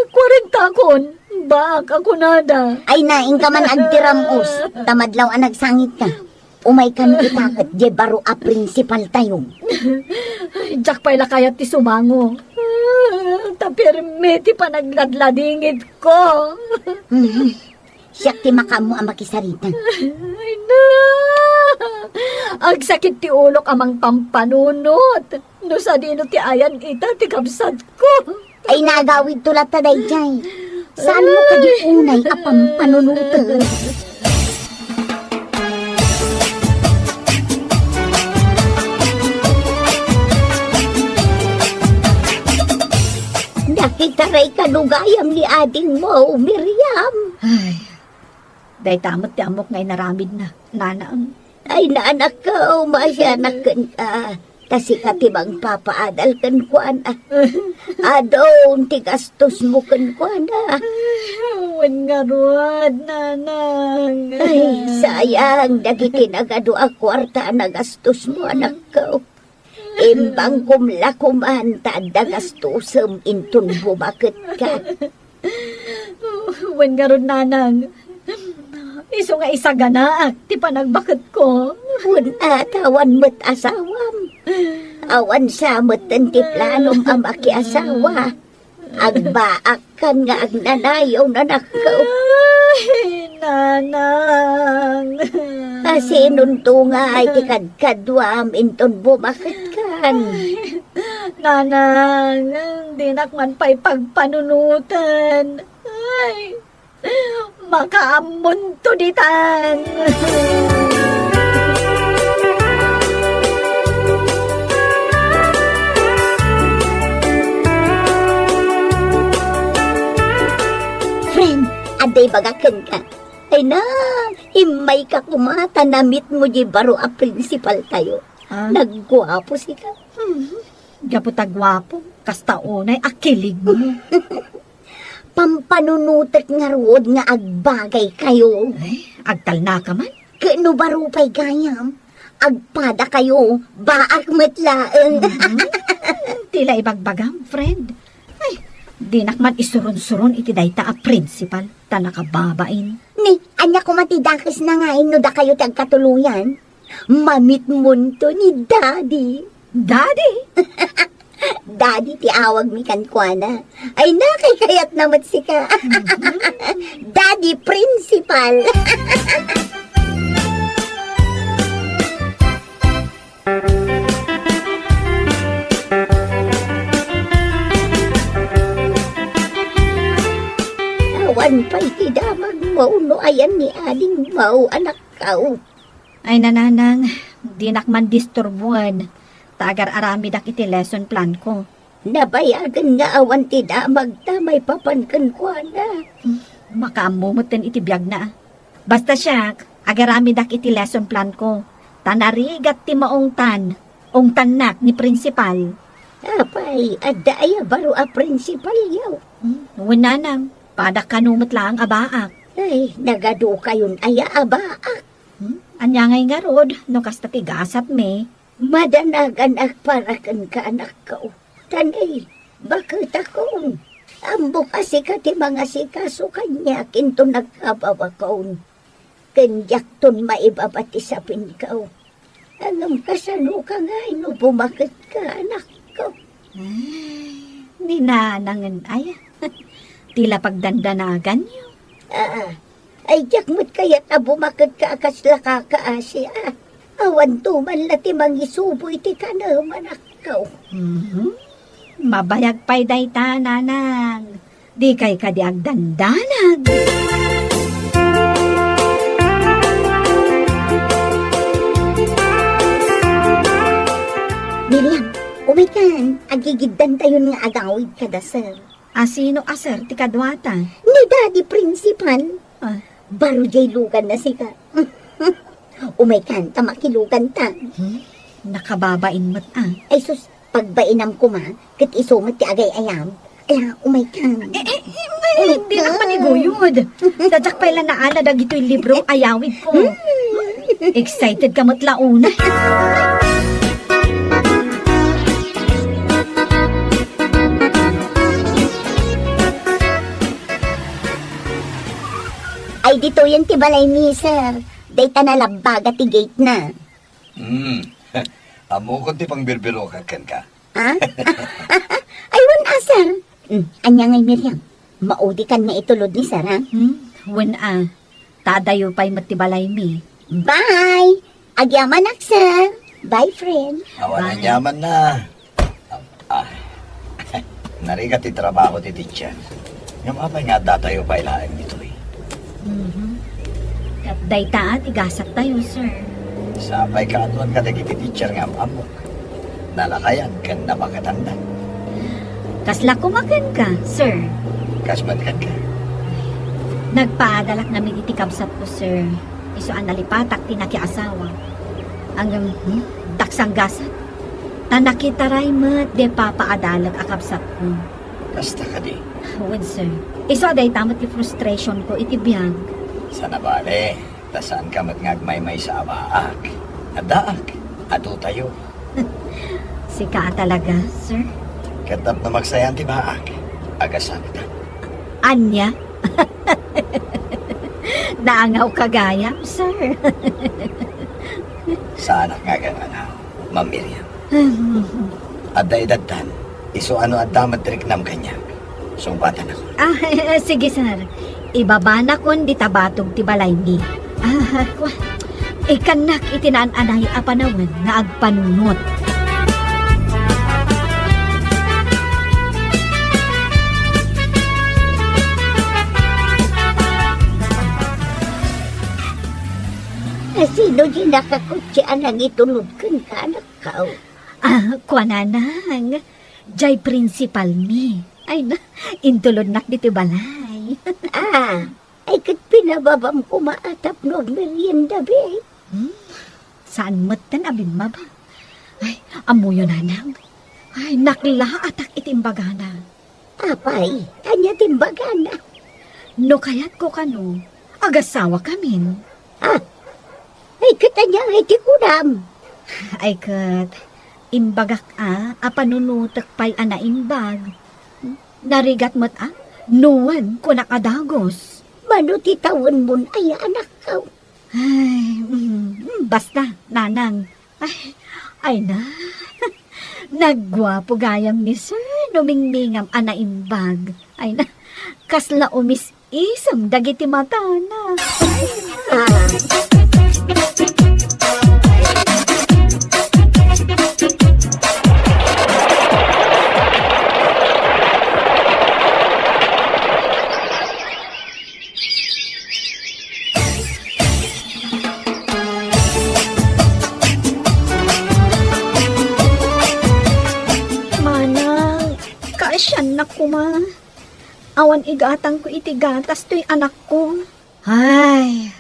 Kuarentakon, baak a kunada. Ay na, inka man agtiram-os, ta madlaw a nagsangitka. Umaykan ita ket diay baro a prinsipaltayo. Diak pay la kayat ti sumango. Ta pirmi ti panagladladingitko. Mhm. Siak ti makaammo a makisarita. Ay, na! Agsakit ti ulok a mangpampanunot. No sadino ti ayan ita ti kabsatko. Ay, nagawidto latta daydiay. Saanmo kadi unay a pampanunoten? Nakitaray kano gayam ni adingmo, Miriam. Ay, dayta met ti ammok nga inaramidna, nanang. Ay, nanakko, maasianak kenka. Ta sika ti mangpapaadal kenkuana. Adun ti gastosmo kenkuana. Wen ngarud, nanang. Ay, sayang, dagiti nagadu a kuarta a nagastosmo, anakko. Imbangkom la koman ta adda gastosem inton bumaketka. Wen ngarud, nanang, isu nga isaganaak ti panagbaketko. Wen a, ta awan met asawam. Awan sa metten ti planom a makiasawa. Agbaakkan nga agnanayon, anakko. Ay, nanang. Asinonto nga iti kadkaduam inton bumaketkan? Nanang, dinak man pay pagpanunoten. Ay, makaammonto ditan. Friend, adda ibagak kenka. Ay na, immayka koma ta namitmo diay baro a prinsipaltayo. Ah? Nagguapo sika. Mhm. Gapu ta guapo, kasta unay a kiligmo. Pampanunotek ngarud nga agbagaykayo. Ay, agtalnaka man. Ket no baro pay gayam, agpadakayo, baak met laeng. Mhm. Ti la ibagbagam, friend. Ay, dinak man isuronsuron iti dayta a prinsipal, ta nakababain. Ni, ania koma ti dakesna nga inno dakayo ti agkatuloyan? Mamitmonto ni Daddy. Daddy? Daddy ti awagmi kenkuana. Ay, nakaykayatna met sika. Daddy Principal. Awan pay ti damagmo no ayan ni adingmo, anakko. Ay, nanang, dinak man disturboen, ta agar-aramidak iti lesson plan ko. Nabayagen nga awan ti damagta maipapan kenkuana. Hmm, makaammo metten iti biagna. Basta siak, agaramidak iti lesson plan ko, ta narigat ti maungtan, ungtannak ni Principal. Apay, adda aya baro a principal, yaw? Hmm, wen nanang, pada kano met laeng a baak. Ay, nagadukayon aya a baak? Hmm? Ania ngay ngarud, no kasta ti gasatmi? Madanaganak para kenka, anakko. Ta ni, baketakon. Ammok a sika ti mangasikaso kaniak inton nagkabawakon. Ken diakton maibaba ti sapinko. Ngem kasanoka ngay no bumaketka, anakko? Ay, ni nanangen aya. Ti la pagdandanaganyo. Aa, ay diak met kayat a bumaketka a kasla kakaasi, a. Awanto man la ti mangisubo iti kanem, anakko. Mhm. Mabayag pay dayta, nanang. Dikay kadi agdandanag. Miriam, umaykan, agigiddantayon nga agawid kada sir. A, sino a sir ti kaduata? Ni Daddy Principal. Ah. Baro diay luganna sika. Umaykan, ta makiluganta. Hmm? Nakababain met, a. Ay sus, pagbainam koma, ket isu met ti agay-ayam. Ala, umaykan. Eh, eh, eh, eh, dinak paniguyod. Sadiak pay la naala dagitoy libro a ayawidko. Hmm. Excited ka met la unay. Ay, ditoyen ti balay ni sir. Dayta nalabbaga ti gate na. Hmm. Ammokon ti pangbirbirokak kenka. Ha? Ay, wen a, sir. Hmm, ania ngay, Miriam? Maudi kan maitulod ni sir, ha? Hmm, wen a. Ta adayo pay met ti balaymi. Bye! Agyamanak, sir. Bye, friend. Awan agyaman na. Ah, narigat ti trabaho ti teacher. Ngem apay nga addatayo pay laeng ditoy? Mhm. Ket dayta a ti gasattayo, sir. Sapay kaaduan kadagiti teacher nga am-ammok. Nalakayan ken nabagatanda. Kasla koma kenka, sir? Kas met kenka? Nagpaadalak ngamin iti kabsatko, sir. Isu a nalipatak ti nakiasawa. Ngem, hmm, daksang gasat. Ta nakitaray met ti papaadalek a kabsatko. Kasta kadi? Wen, sir. Isu a dayta met ti frustrationko iti biag. Saan a bale, ta saanka met nga agmaymaysa a baak. Addaak, adotayo. Sika a talaga, sir? Ket tapno magsayaan ti baak, agasawita. Ania? Naangawka gayam, sir. Saanak nga agangangaw, Ma'am Miriam. Adda edadtan, isu a no adda met ti riknam kaniak, sungbatanakon. Ah, sige, sir. Ibabanakon dita batog ti balaymi. Ah, kua, ikkannak iti naan-anay a panawen nga agpanunot. Sino di nakakutsi a nangitulod kenka, anakko? Ah, kua, nanang, jay principalmi. Ay na, intulodnak ditoy balay. Ah, ay ket pinababam koma a tapno agmerienda, be. Hmm, saan metten a bimmaba. Ay, ammoyo, nanang. Ay, naklaatak iti imbagana. Apay, ania ti imbagana? No kayatko kano, agasawakamin. Ah, ay ket ania ngay ti kunam? Ay ket, imbagak a, a panunotek pay a naimbag. Narigat met a, no wen kunak a dagus. Mano ti tawenmon aya, anakko? Ay, mm, mm, basta, nanang. Ay, ay na. Nagguapo gayam ni Sir no mingmingam a naimbag. Ay na, kasla umis-isem dagiti matana. Ay na. Manang, kaasiannak koma. Awan igatangko iti gatas toy anakko. Ay,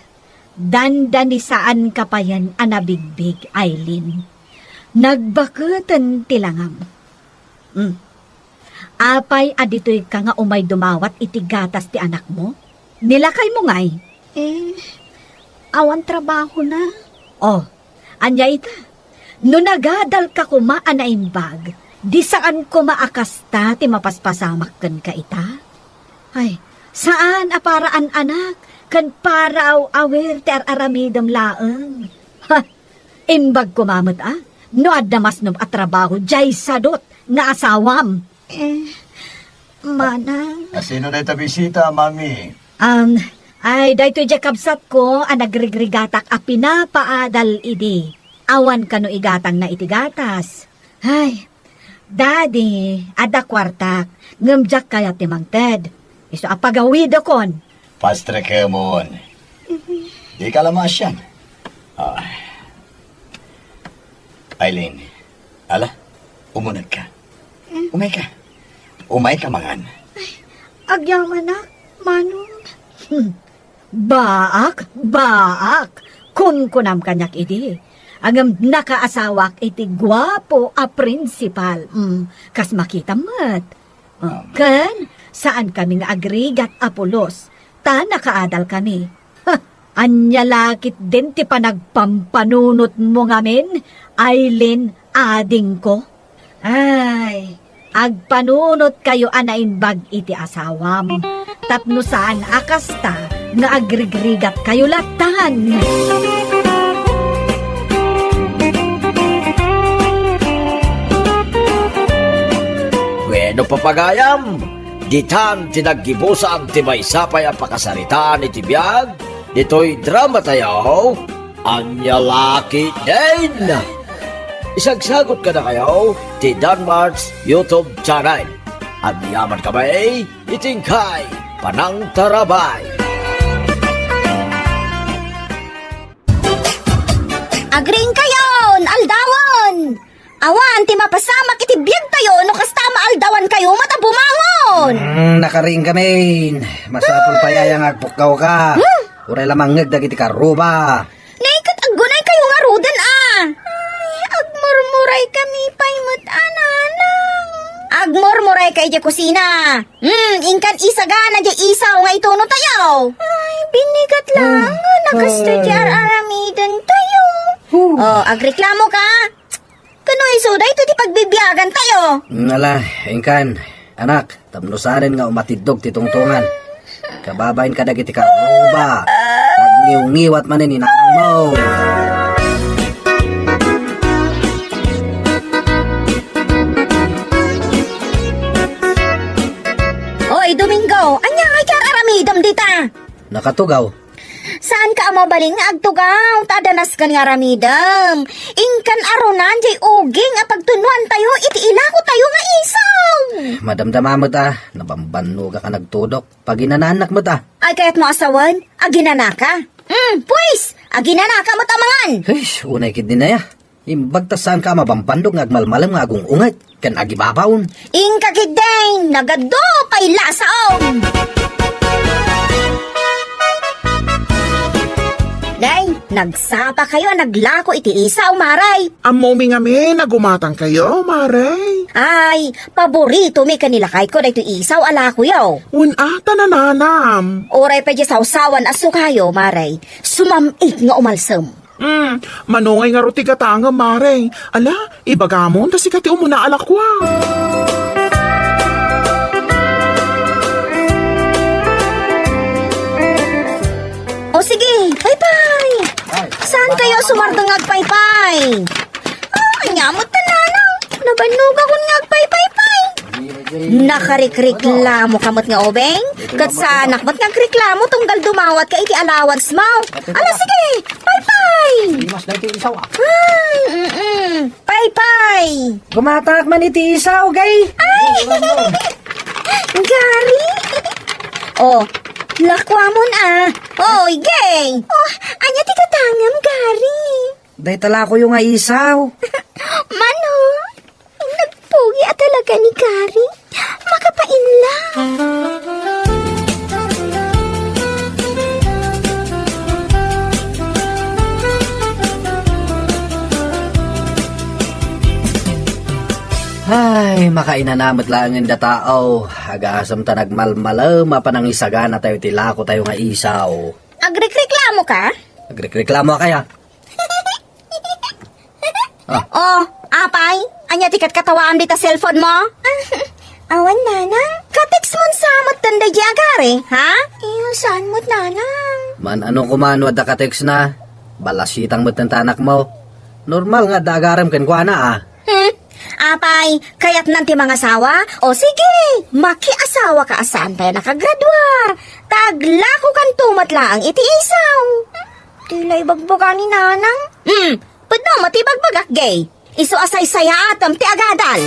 dandani saanka payen a nabigbig, Aileen. Nagbaketen ti langam. Hmm. Apay a ditoyka nga umay dumawat iti gatas ti anakmo? Ni lakaymo ngay? Eh, awan trabahona. Oh, ania ita? No nagadalka koma a naimbag, di saan koma a kasta ti mapaspasamak kenka ita? Ay, saan a para an-anak ken para aw-awir ti ar-aramidem laeng. Ha! Imbag koma met a, no adda masnop a trabaho diay sadut nga asawam. Eh, manang. A, sino dayta bisita, Mami? Um, ay, daytoy diay kabsatko a nagrigrigatak a pinapaadal idi. Awan kano igatangna iti gatas. Ay, Daddy, adda kuartak, ngem diak kayat ti mangted. Isu a pagawidekon. Pastrekemon. Dika la maasian. Ah. Aileen, ala, umunegka. Umayka. Umayka mangan. Ay, agyamanak, Manong. Hmm. Baak, baak. Kunkunam kaniak idi. Ngem nakaasawak iti guapo a prinsipal. Mm, kas makitam met. Ah, ken, saankami nga agrigat a pulos, ta nakaadalkami. Ha, ania la ketdin ti panagpampanunotmo ngamin, Aileen, adingko? Ay, agpanunotkayo a naimbag iti asawam, tapno saan a kasta nga agrigrigatkayo lattan. Bueno, papagayam, ditan ti naggibusan ti maysa pay a pakasaritaan iti biag ditoy dramatayo, Ania La Ketdin. Isagsagut kadakayo ti Danmart's YouTube channel. Agyaman kami iti inkay panangtarabay. Agriingkayon, aldawan! Awan ti mapasamak iti biagtayo no kasta maaldawankayo met a bumangon. Mm, nakariing kami. Masapul pay aya nga agpukkawka. Hmm? Uray la mangngeg dagiti karruba. Nay, ket aggunaykayo ngaruden a. Ay, agmurmuray kami pay met a, nanang. Agmurmuray kay di kusina. Hmm, inkan isagana di isaw nga itunotayo. Ay, binigat lang nga nakastoy ti ar-aramidentayo. Oh, agreklamo ka? Kano isu daytoy ti pagbibiagantayo? Ala, inkan, anak, tapno saanen nga umatiddog ti tungtongan. Kababain kadagiti karruba, agngiwngiwat manen ni nanangmo. Oy, Domingo, ania ngay ti ar-aramidem dita? Nakatugaw. Saanka a mabalin nga agtugaw, ta adda nasken nga aramidem. Inkan arunan jay uging a pagtunoantayo iti ilakotayo nga isaw. Madamdama met a, nabambannogak a nagtudok. Paginanaannak met a. Ay, kayatmo a sawen, aginanaka? Mm, pues, aginanaka met a mangan. Ay, unay ketdin aya. Imbag ta saanka a mabambandog nga agmalmalem nga agung-unget ken agibabaon. Inka ketdin, nagadu pay lasaom! Nay, nagsapakayo a naglako iti isaw, Maray. Ammomi ngamin a gumatangkayo, Maray. Ay, paboritomi ken ni lakayko daytoy isaw a lakoyo. Wen a, ta nananam. Uray pay di sawsawan a sukayo, Maray. Sumam-it nga umalsem. Hmm, mano ngay ngarud ti gatangem, Mare? Ala, ibagamon ta sika ti umuna a lakua. O sige, paypay! Saankayo sumardeng nga agpaypay? Ah, ania met ta, nanang? Nabannogakon nga agpaypay pay. Nakarikreklamoka met nga ubing? Ket saanak met nga agreklamo tunggal dumawatka iti allowance mo. Ala, sige, paypay! Imas daytoy isaw, ah. Ay, mm-mm. Paypay! Gumatak man iti isaw, gay. Ay! Gari! Oh, lakuamon, ah. Oy, gay! Oh, ania ti gatangem, Gari? Dayta lakoyo nga isaw. Mano? Nagpugi a talaga ni Gary. Makapainla. Ay, makainanamet laengen da tao. Agasem ta nagmalmalem a panangisaganatayo ti lakotayo nga isaw. Agrikreklamo ka? Agrikreklamo ka ya? Ah. Oh, apay, ania ti katkatawaam dita cellphone mo? Awan, nanang. Ka-text mon sa met daydi a Gary, ha? Iyo, saan met, nanang? Man-ano koma no adda ka-text na? Balasitang met ta anak mo. Normal nga adda agarem kenkuana, ah. Hmm? Apay, kayatnan ti mangasawa? O sige, makiasawa ka a saan pay a nakagraduar. Ta aglakokanto met laeng iti isaw. Di la ibagbaga ni nanang. Hmm, pudno met ti ibagbagak, gay. Isu a saysayaatem ti agadal.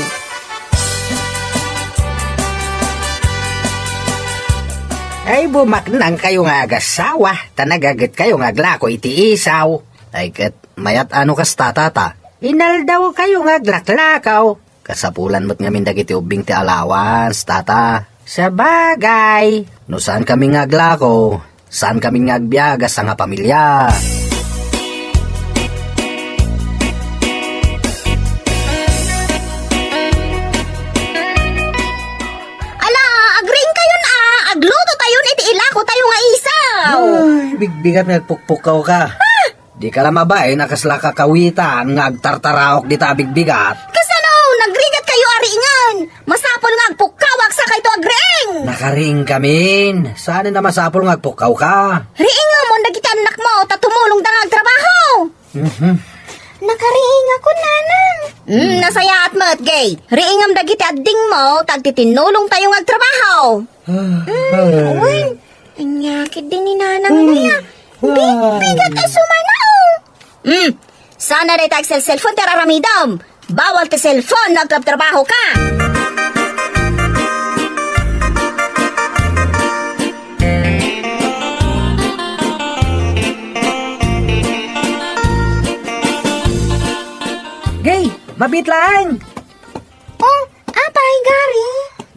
Ay, bumaknangkayo nga agasawa, ta nagagetkayo nga aglako iti isaw. Ay, ket mayat a no kasta, tata. Inaldawkayo nga aglaklakaw. Kasapulan met ngamin dagiti ubbing ti allowance, tata. Sabagay, no saankami nga aglako, saankami nga agbiag a sangapamilya. Ala, agriingkayon a, aglutotayon iti ilakotayo nga isaw. Ay, bigbigat nga agpukpukaw ka. Ah! Dika la mabain a kasla kakawitan nga agtartaraok dita a bigbigat. Kasano? Nagrigatkayo a riingen! Masapul nga agpukkawak sakayto agriing! Nakariingkamin. Saan a masapul nga agpukkawka? Riingamon dagiti annakmo ta tumulongda nga agtrabaho. Mhm. Nakariingakon, Nanang. Hmm, nasayaat met, Gay. Riingam dagiti addingmo ta agtitinnulongtayo nga agtrabaho. Ah, hmm, ah. Wen. Ania ketdi ni Nanang, hmm, Gay, a? Bi-, ah, bigat a sumano. Hmm. Saan a dayta agselselfon ti ar-aramidem. Bawal ti selfon no agtrabtrabahoka. Gay, mabiit laeng. Oh, apay, Gary?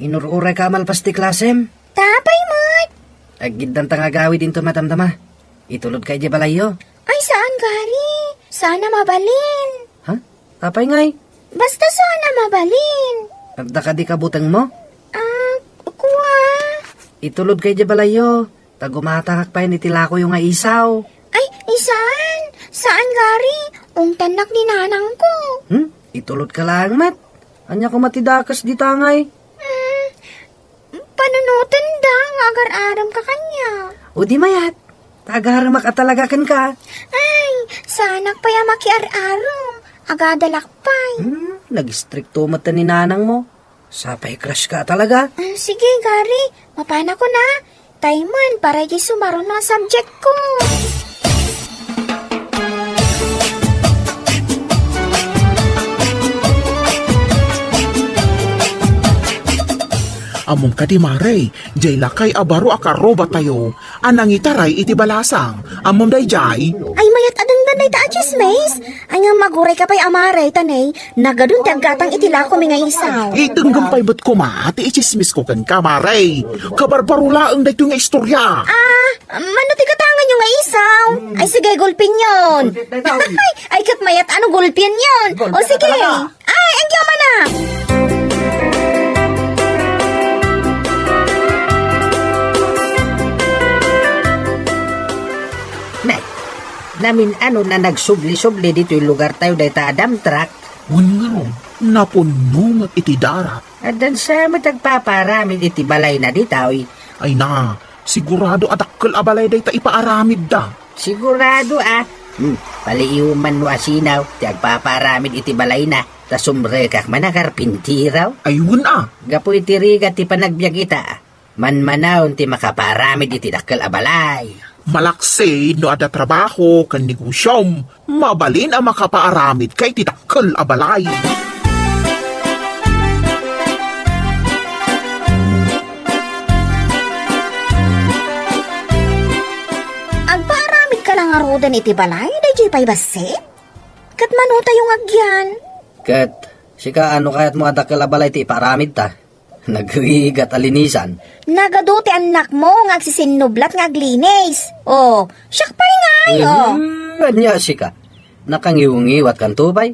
Inur-urayka a malpas ti klasem. Ta apay met? Aggiddanta nga agawid inton madamdama. Itulodka idiay balayyo. Ay, saan, Gary. Saan a mabalin. Ha? Apay ngay? Basta saan a mabalin. Adda kadi kabutengmo? Ah, kua. Itulodka idiay balayyo. Ta gumatangak pay iti lakoyo nga isaw. Ay, saan? Saan, Gary? Ungtannak ni nanangko. Hmm? Itulodka laeng met. Ania koma ti dakes dita ngay? Hmm, Panunotenda nga agar-aremka kaniak. O di mayat, ta agaremak a talaga kenka. Ay, saanak pay a makiar-arem. Agadalak pay. Hmm, nag-istrikto met ni nanangmo. Sapay crush ka talaga. Mm, sige, Gary. Mapanakon a. Tay man, para di sumaruno a subject ko. Ammom kadi, Mare, jay lakay a baro a karrubatayo a nangitaray iti balasang. Ammom dayjay? Ay, mayat a denggen dayta a tsismis. Ay, ngem agurayka pay a Mare, ta ne, nagadun ti aggatang iti lakomi nga isaw. Idenggem pay met koma ti itsismisko kenka, Mare. Kabarbaro laeng daytoy nga istoria. Ah, mano ti gatanganyo nga isaw? Ay, sige, gulpienyon. Ay, ay, ket mayat a no gulpienyon. O, sige. Ay, enggi umana. Ne, namin-ano a nagsubli-subli ditoy lugartayo dayta a dump truck. Wen ngarud, napunno met iti darat. Addan sa met agpapaaramid iti balayna ditoy. Ay na, sigurado a dakkel a balay dayta ipaaramidda. Sigurado a. Hmm, paliiwem man no asinaw ti agpapaaramid iti balayna, ta sumrekak man a karpintero. Ay, wen a. Gapu iti rigat ti panagbiag ita, manmanawen ti makapaaramid iti dakkel a balay. Malaksid no adda trabaho ken negosiom, mabalin a makapaaramidka iti dakkel a balay. Agpaaramidka la ngaruden iti balay, daydiay pay bassit? Ket manotayo nga agyan? Ket sika, ano kayatmo a dakkel a balay ti ipaaramidta? Nagrigat a linisan. Nagadu ti annakmo nga agsisinnublat nga aglinis. Oh, siak pay ngay, oh. Hmm, ania sika? Nakangiwngiwatkanto pay.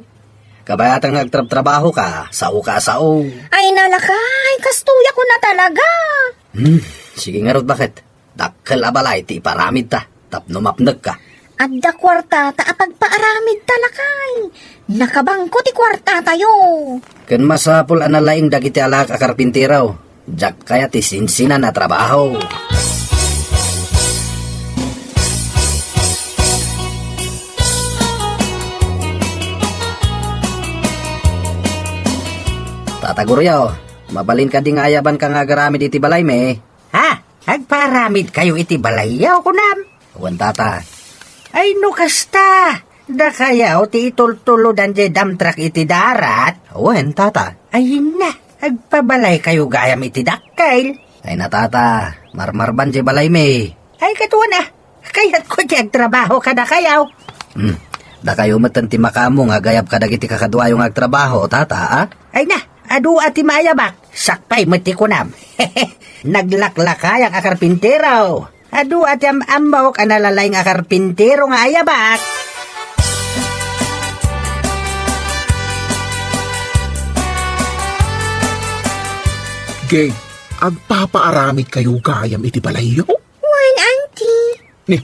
Kabayatan nga agtrabtrabahoka, saoka a sao. Ay, nalakay, kastoy a kuna talaga. Hmm, sige ngarud, baket. Dakkel a balay ti ipaaramidta tapno mapnekka. Adda kuartata a pagpaaramidta, lakay. Nakabangko ti kuartatayo. Ken masapul a nalaing dagiti alaek a karpintero. Diak kayat ti sinsinan a trabaho. Tata Goryo, mabalin kadi nga ayabanka nga agaramid iti balaymi? Ha? Agpaaramidkayo iti balayyo, kunam? Wen, tata. Ay, no kasta, dakayo ti itultulodan diay dump truck iti darat? Wen, tata. Ay, na, agpabalaykayo gayam iti dakkel. Ay na, tata, marmarban diay balaymi. Ay, ket wen a, kayatko ti agtrabaho kadakayo. Hmm, dakayo met ti makaammo nga agayab kadagiti kakaduayo nga agtrabaho, tata, a? Ay na, adu a ti maayabak, siak pay met ti kunam. Naglaklakayak a karpintero. Adu a ti am-ammok a nalalaing a karpintero nga ayabak. Gay, agpapaaramidkayo gayam iti balayyo? Wen, auntie. Ni,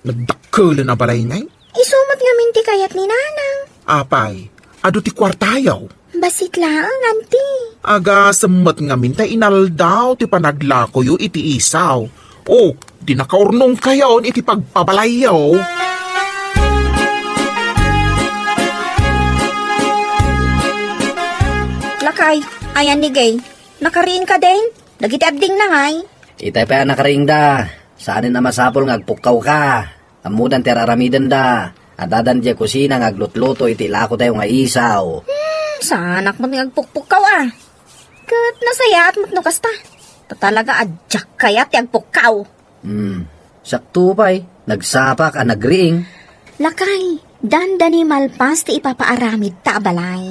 nagdakkelen a balay ngay? Isu met ngamin ti kayat ni nanang. Apay, adu ti kuartayo? Bassit laeng, Auntie. Agasem met ngamin ta inaldaw ti panaglakoyo iti isaw. O, di nakaurnongkayon iti pagpabalayyo. Lakay, ayan ni Gay. Nakariingka din? Dagiti addingna ngay? Itay pay a nakariingda. Saanen a masapul nga agpukkawka. Ammodan ti ar-aramidenda. Addadan diay kusina nga aglutluto iti lakotayo nga isaw. Hmm, saanak met nga agpukpukkaw a. Ket nasayaat met no kasta. Ta talaga a diak kayat ti agpukkaw. Hmm, sakto pay. Nagsapak a nagriing. Lakay, dandani malpas ti ipapaaramidta a balay.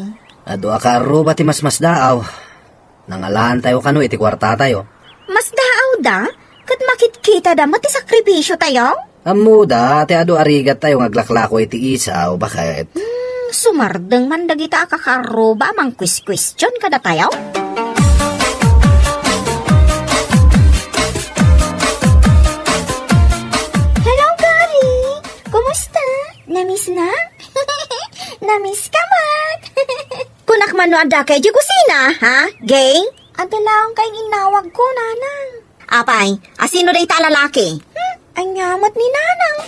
Adu a kaarruba ti masmasdaaw. Nangalaantayo kano iti kuartatayo. Masdaawda, ket makitkitada met ti sakripisiotayo? Ammoda, ti adu a rigattayo nga aglaklako iti isaw, baket. Hmm, sumardeng man dagita a kakaarruba a mangkuiskuestion kadatayo? Hello, Gary! Kumusta? Namiss na? Namiss ka met! Kunak man no adda kay di kusina, ha? Gay? Adda laeng kay innawagko, Nanang. Apay, asino dayta a lalaki? Hmm, ania met ni Nanang?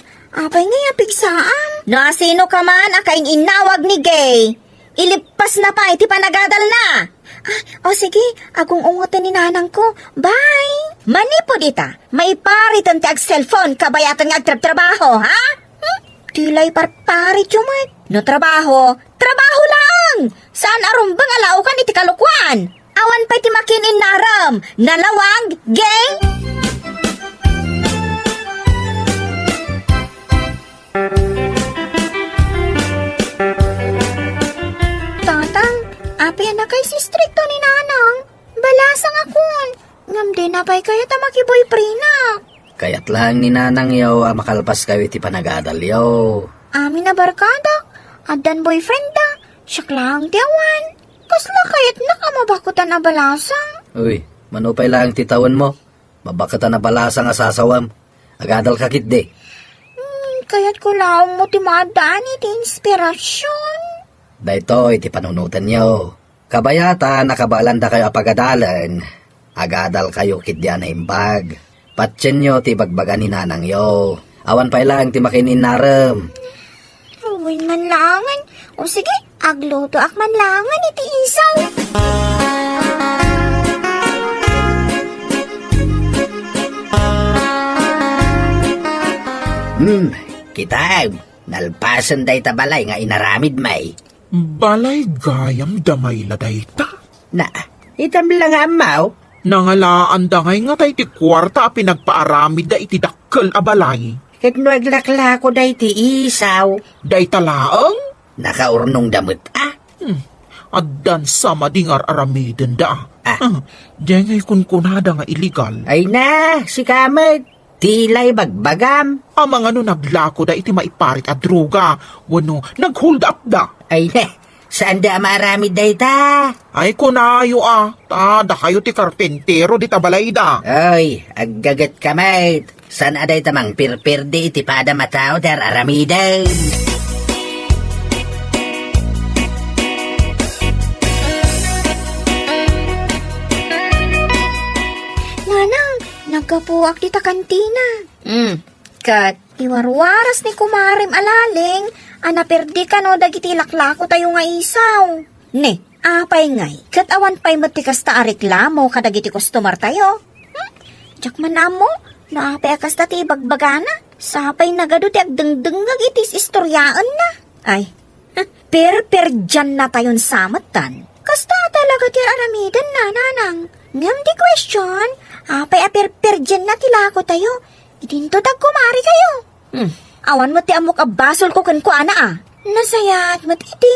Apay ngay a pigsaam? No asino ka man a kain-innawag ni Gay, ilippasna pay ti panagadalna. Ah, o sige, agung-ungoten ni Nanangko. Bye! Manipud ita, maipariten ti ag-cellphone kabayatan nga agtrabtrabaho, ha? Hmm? Ti lay parparityo met. No trabaho, trabaho laeng! Saan a rumbeng a laokan iti kalokuan! Awan pay ti makin-innarem! Nalawag, Gay! Tatang, apay a nakaistrikto ni Nanang? Balasang akon. Ngem dina pay kayat a makiboyfriendak. Kayat laeng ni Nanangyo a makalpaskayo iti panagadalyo. Amin a barkadak, addan boyfriendda, siak laeng ti awan. Kasla kayatnak a mabakutan a balasang? Uy, mano pay laeng ti tawenmo? Mabakutan a balasang a sasawem. Agadalka ketdi. Hmm, kayatko laeng met ti maaddaan iti inspirasion. Daytoy ti panunotenyo. Kabayatan a kabaelandakayo a pagadalen, agadalkayo ketdi a naimbag. Patienyo ti ibagbaga ni nanangyo. Awan pay laeng ti makin-innarem. Uy, man laengen. O sige, aglutoak man laengen iti isaw. Hmm, kitaem, nalpasen dayta balay nga inaramidmi. Balay gayam da mayla dayta? Na, itam la nga ammo? Nangalaanda ngay ngatay ti kuarta a pinagpaaramidda iti dakkel a balay. Ket no aglaklako dayta isaw? Dayta laeng? Nakaurnongda met a. Hmm. Addan sa madi nga ar-aramidenda. Ah. Hmm. Diay ngay kunkunada nga illegal. Ay na, sika met. Ti lay bagbagam. Amangan no naglakoda iti maiparit a droga, wenno nag-hold up da. Ay ne, saanda a maaramid dayta? Ay, kunayo a, ta dakayo ti karpintero dita balayda. Ay, aggagetka met. Saan a dayta mangpirpirdi iti padam a tao ti ar-aramiden? Nanang, naggapuak dita kantina. Hmm, ket? Iwarwaras ni kumarem a laling a naperdi kano dagiti laklakotayo nga isaw. Ne, apay ngay, ket awan pay met ti kasta a reklamo kadagiti customertayo? Hmm? Diak man ammo no apay a kasta ti ibagbagana. Sapay nagadu ti agdengdengngeg iti is-istoriaenna. Ay, perperdiannatayon sa metten. Kasta talaga ti ar-aramiden, nanang. Ngem di question, apay a perperdianna ti lakotayo? Idinto dagkumari kayo. Hmm, awan met ti ammok a basolko kenkuana a. Nasayaat met iti.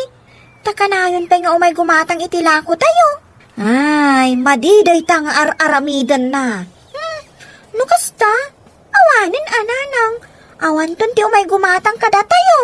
Ta kanayon pay nga umay gumatang iti lakotayo. Ay, madi dayta nga ar-aramidenna. Hmm, no kasta, awanen a nanang. Awanton ti umay gumatang kadatayo.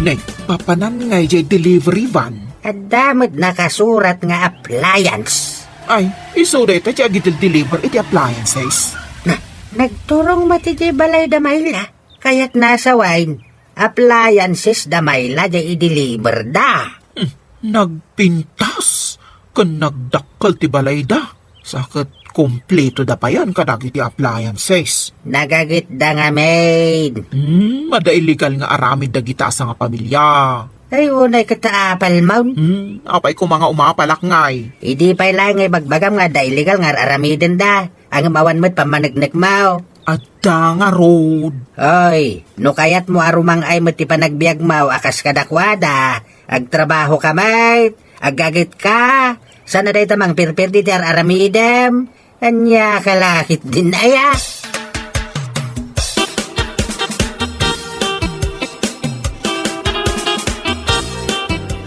Nagpapanan ngay jay delivery van. Adda met nakasurat nga appliance. Ay, isu dayta ti agidel-deliver iti appliances. Na, Nagturong met idiay balay da Myla. Kayatna a sawen, appliances da Myla diay i-deliver da. Hmm, nagpintas ken nagdakkel ti balayda. Sa ket kompleto da payen kadagiti appliances. Nagagitda ngamin. Hmm, adda illegal nga aramid dagita a sangapamilia. Ay, unay ket ta apalmon. Hmm, apay koma nga umapalak ngay? Idi pay laeng nga ibagbagam nga adda illegal nga ar-aramidenda. Ngem awan met pammaneknekmo. Adda ngarud. Oy, no kayatmo a rumang-ay met ti panagbiagmo a kas kadakuada, agtrabahoka met, agagitka, sana dayta mangpirpirdi ti ar-aramidem. Ania ka la ketdin aya?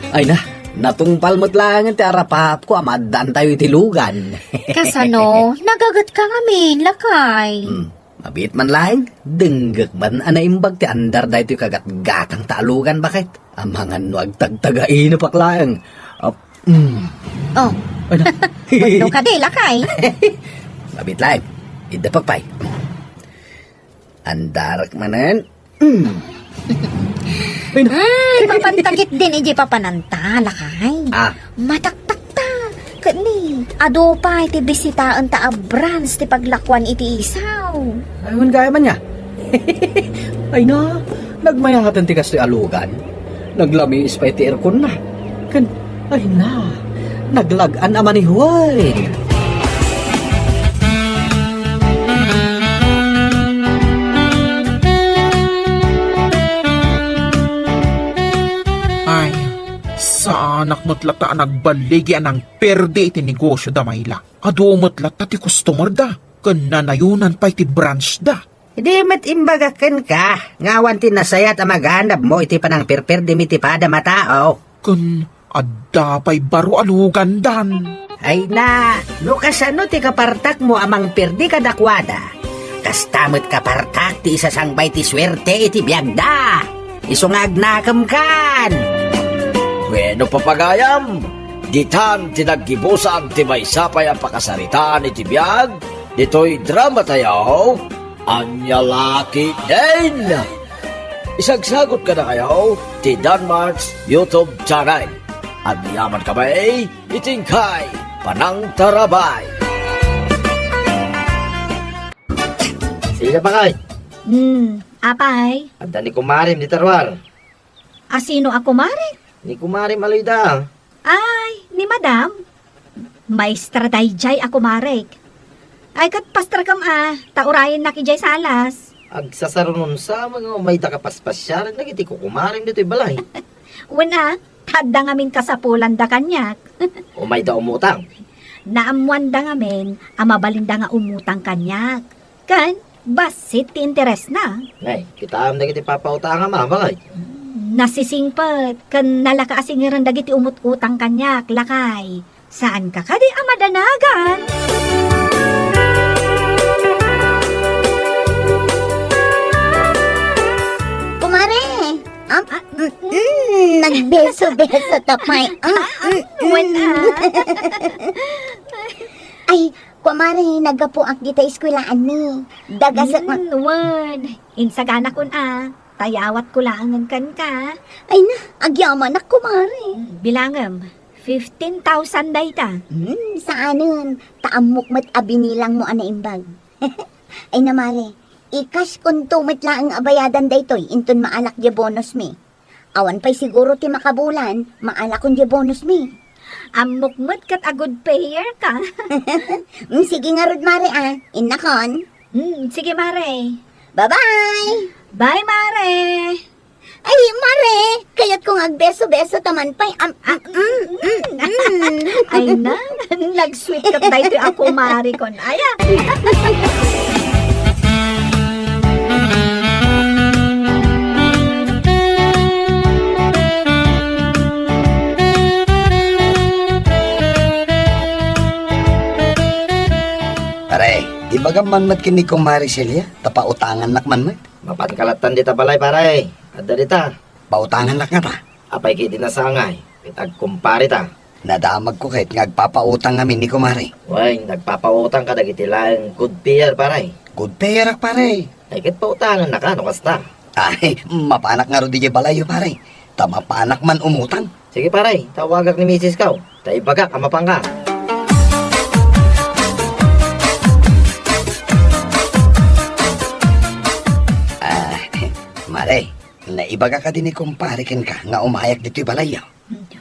Ay na, natungpal met laengen ti arapapko a maaddaantayo iti lugan. Kasano? Nagagetka ngamin, lakay. Hmm. Mabiit man laeng, denggek man a naimbag ti andar daytoy kagatgatangta a lugan, baket. Amangan no agtagtagainepek laeng. Ah, mm. Oh. Ay na. Pudno kadi, lakay. Mabiit laeng. Iddepek pay. Andarek manen. Mm. Ay, no. Ay, mapantakit din, iti papananta, lakay. Ah. Mataktakta. Ket ni, adu pay ti bisitaenta a branch ti paglakuan iti isaw. Ay, wen gayam ania. Ay na, nagmayaten ti kastoy a lugan. Naglamiis pay ti airconna. Ken, ay na, naglag-an a manihuay. Ay, saanak met latta a nagballigi a nangperdi iti negosio da Myla. Adu met latta ti customer da, ken nanayonan pay ti branch da. Idi met imbagak kenka, nga awan ti nasayaat a maganabmo iti panangperperdimi iti padam a tao. Ken adda pay baro a lugandan. Ay na, no kasano ti kapartakmo a mangperdi kadakuada, kasta met kapartak ti isasangbay ti suerte iti biagda. Isu nga agnakemkan. Bueno, papagayam, ditan ti naggibusan ti maysa pay a pakasaritaan iti biag ditoy drama tayo. Ania la ketdin? Isagsagot kadakayo ti Danmart's YouTube channel. Agyaman kami iti inkay panangtarabay. Sila pa kay? Hmm, apay? Adda ni kumarim dita ruar. Asino a kumare? Ni kumare Maloyda. Ay, ni Madam. Maestra daydiay a kumarek. Ay, ket pastrakem a, ta urayennak idiay salas. Agsasarunon sa, mga umayda ka paspasiaren dagiti kukumarem ditoy balay. Wen a, ta adda ngamin kasapulanda kaniak. Umayda umutang? Naammoanda ngamin a mabalinda nga umutang kaniak. Ken, bassit ti interesna. Nay, kitaem dagiti papautangam a, bakay? Nasisingpet, ken nalaka a singeren dagiti umut-utang kaniak, lakay. Saanka kadi a madanagan? Kumare! Am, ah, mm, mm, nagbeso-beso ta pay. Ah, mm, mm. Wen a. Ay, kumare, naggapuak dita eskwelaanmi. Dagasek ma- Mm, wen. Insaganakon a. Tayawatko laengen kenka. Ay na, agyamanak, kumare. Mm, bilangem, fifteen thousand dayta. Hmm, saanen. Ta ammok met a binilangmo a naimbag. Ay na, mare, i-cash konto met laeng a bayadan daytoy inton maalak diay bonusmi. Awan pay siguro ti makabulan, maalakon diay bonusmi. Ammok met ket a good payer ka. Mm, sige ngarud, mare, a. Innakon. Mm, sige, mare. Bye-bye! Bye, mare! Ay, mare! Kayatko nga agbeso-beso ta man pay. Am, ah, mm, mm, mm. Ay na, nag-sweet ket daytoy a kumare kon. Ay, ah. Pare, ibagam man met ken ni Kumare Celia, ta pautangannak man met. Mapanka lattan dita balay, pare. Adda dita. Pautangannak ngata. Apay ket di nasangay, ket agkumpare ta. Nadamagko ket nga agpapautang ngamin ni kumare. Wen, nagpapautang kadagiti laeng good payer, pare. Good payer-ak, pare. Ay, ket pautangennaka no kasta. Ay, mapanak ngarud idiay balayyo, pare. Ta mapanak man umutang. Sige, pare, tawagak ni misis ko. Ta ibagak a mapanka. Ah, mare, naibaga kadi ni kumpare kenka nga umayak ditoy balayyo?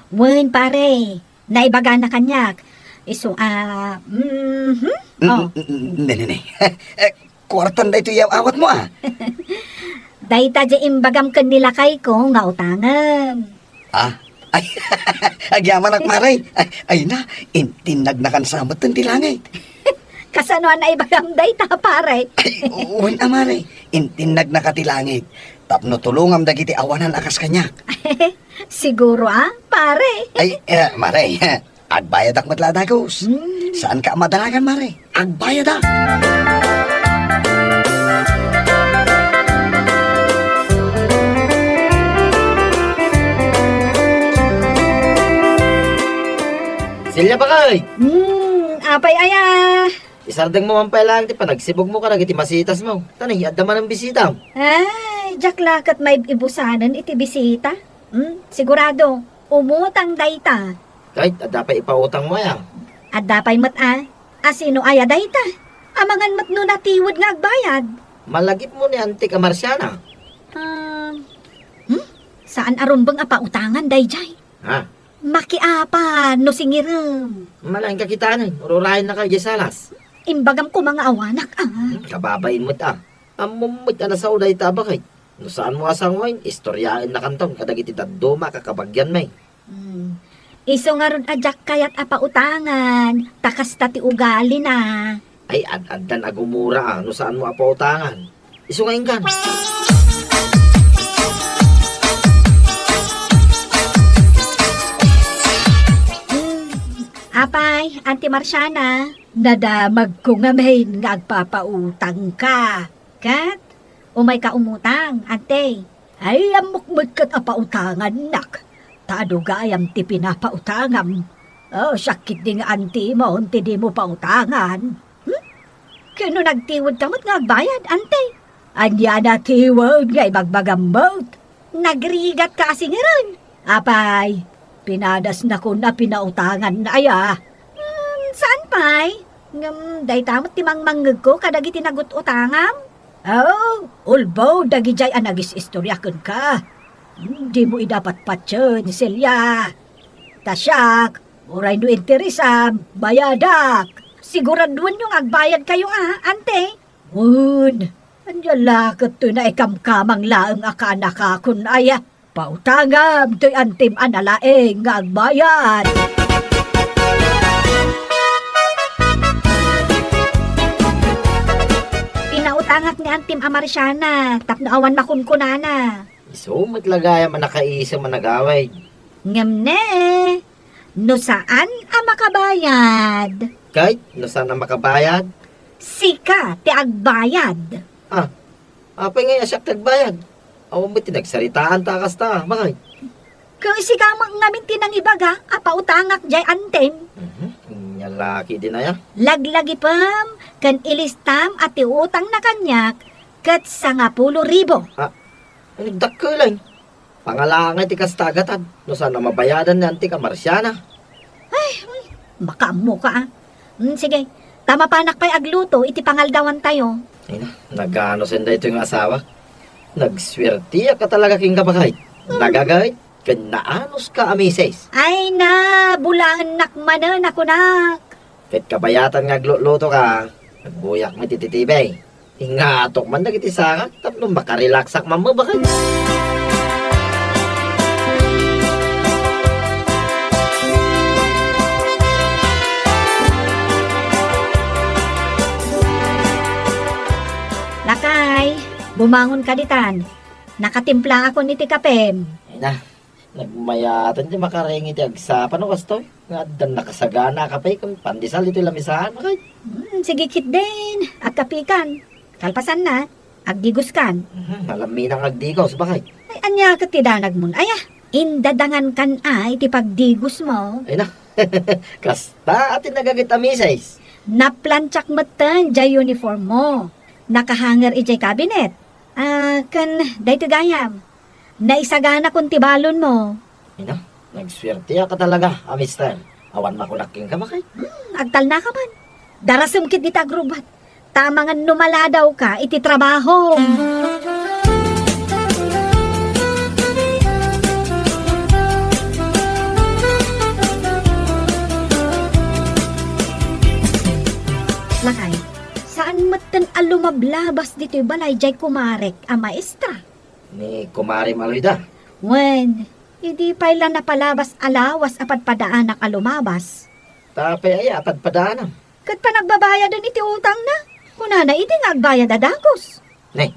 Wen, pare. Naibagana kaniak. Isu, ah, mhm. Mm, Oh. mm, mm, ne, ne, ne. Eh, kuartan daytoy aw-awatmo, ah. Dayta diay imbagam ken ni lakayko nga utangem. Ah? Ay, agyamanak, mare. Ay, ay na, intinnagnakan sa met ti langit. Kasano a naibagam dayta, pare? Ay, wen a, mare. Intinnagnaka ti langit tapno tulongam dagiti awanan a kas kaniak. Siguro, ah, pare. Ay, eh, mare, agbayadak met la dagus. Hmm. Saanka a madaragan, mare. Agbayadak. Silya, bakay! Hmm, apay aya? Isardengmo man pay laeng ti panagsibugmo kadagiti masitasmo. Tani, adda manen bisitam. Ay, diak la ket maibusanen iti bisita. Hmm, sigurado, umutang dayta. Ket adda pay ipautangmo aya? Adda pay met a. Asino aya dayta? Amangan met no natiwed nga agbayad. Malagipmo ni Antik a Marsiana. Um, hmm? Saan a rumbeng a pautangan daydiay? Ha? Makiapa no singirem. Malaingka kitaen, ururayennaka idiay salas. Imbagam koma nga awanak, ah. Hmm, kababain met, ah. Ammom met a nasao dayta a baket. No saanmo a sangoen, istoryaennakanton kadagiti dadduma a kakabagianmi. Hmm. Isu ngarud a diak kayat a pautangan, ta kasta ti ugalina. Ay, ad-addan a gumura, ah, no saanmo a pautangan. Isu nga inkan. Hmm. Apay, Auntie Marciana, nadamagko ngamin nga agpapautangka. Ket, umayka umutang, Ante. Ay, ammok met ket a pautangannak. Ta adu gayam ti pinapautangam. Oh, siak ketdi nga antimo, ti dimo pautangan. Hmm? Ken no nagtiwedka met nga agbayad, Ante? Ania natiwed nga ibagbagam met? Nagrigatka a singirem. Apay, pinadasnakon a pinautanganna aya? Hmm, saan pay? Ngem dayta met ti mangmangngegko kadagiti nagut-utangam. Oh, ulbaw dagidiay a nagis-istoria kenka. Hmm, dimo ida patpatien, Celia. Ta siak, uray no interesam, bayadak. Siguraduenyo nga agbayadkayo, a, Ante? Wen, ania la ket toy naikamkamang laeng a kaanakakon aya? Pautangam toy antim a nalaing nga agbayad. Pinautangak ni antim a Marciana tapno awan makunkunana. Isu met la gayam a nakaisem a nagawid. Ngem ne, no saan a makabayad. Kay, no saan a makabayad? Sika ti agbayad. Ah, apay ngay a siak ti agbayad? Awan met ti nagsaritaanta a kasta, bakay? Ket sika met ngamin ti nangibaga a pautangak diay antim. Mhm, ania la ketdin aya? Laglagipem ken ilistam a ti utangna kaniak ket sangapulo ribu. Ah, Nagdakkel, ay. Pangalangay ti kasta a gatad, no saan a mabayadan ni Antik a Marciana. Ay, hmm, makaammoka, a. Hmm, sige, ta mapanak pay agluto iti pangaldawantayo. Ay na, naganusen daytoy nga asawa. Nagsuertiak a talaga kenka, bakay. Hmm. Nagagayt ken naanuska a misis. Ay na, bulaennak manen a kunak. Ket kabayatan nga agluto ka, agbuyak met iti T V. Ingatok man dagiti sangak tapno makarelaksak man met, bakay. Lakay, bumangonka ditan. Nakatimplaakon iti kapem. Ay na, nagmayaten ti makaring iti agsapa no kastoy. Nga addan nakasagana a kape ken pandesal iti lamisaan, bakay. Hmm, sige ketdin, agkapekan. Kalpasanna, agdigoskan. Mhm, malamminang agdigos, bakay. Ay, ania ket ti danagmon, aya? Indadangankan a iti pagdigosmo. Ay na, kasta a ti nagaget a misis. Naplantsak metten diay uniformmo. Nakahanger idiay cabinet. Ah, ken daytoy gayam. Naisaganakon ti balonmo. Ina, nagsuerteak talaga a mister. Awan makunak kenka, bakay. Hmm, agtalnaka man. Darasem ketdi ti agrubbuat. Ta amangan no maladawka iti trabahom. Lakay, saan metten a lumablabas ditoy balay diay kumarek a maestra? Ni kumarem a Loida? Wen, idi pay la napalabas a lawas a padpadaanak a lumabas. Ta apay aya a padpadaanam? Ket panagbabayaden iti utangna. Kunana idi nga agbayad a dagus. Nay,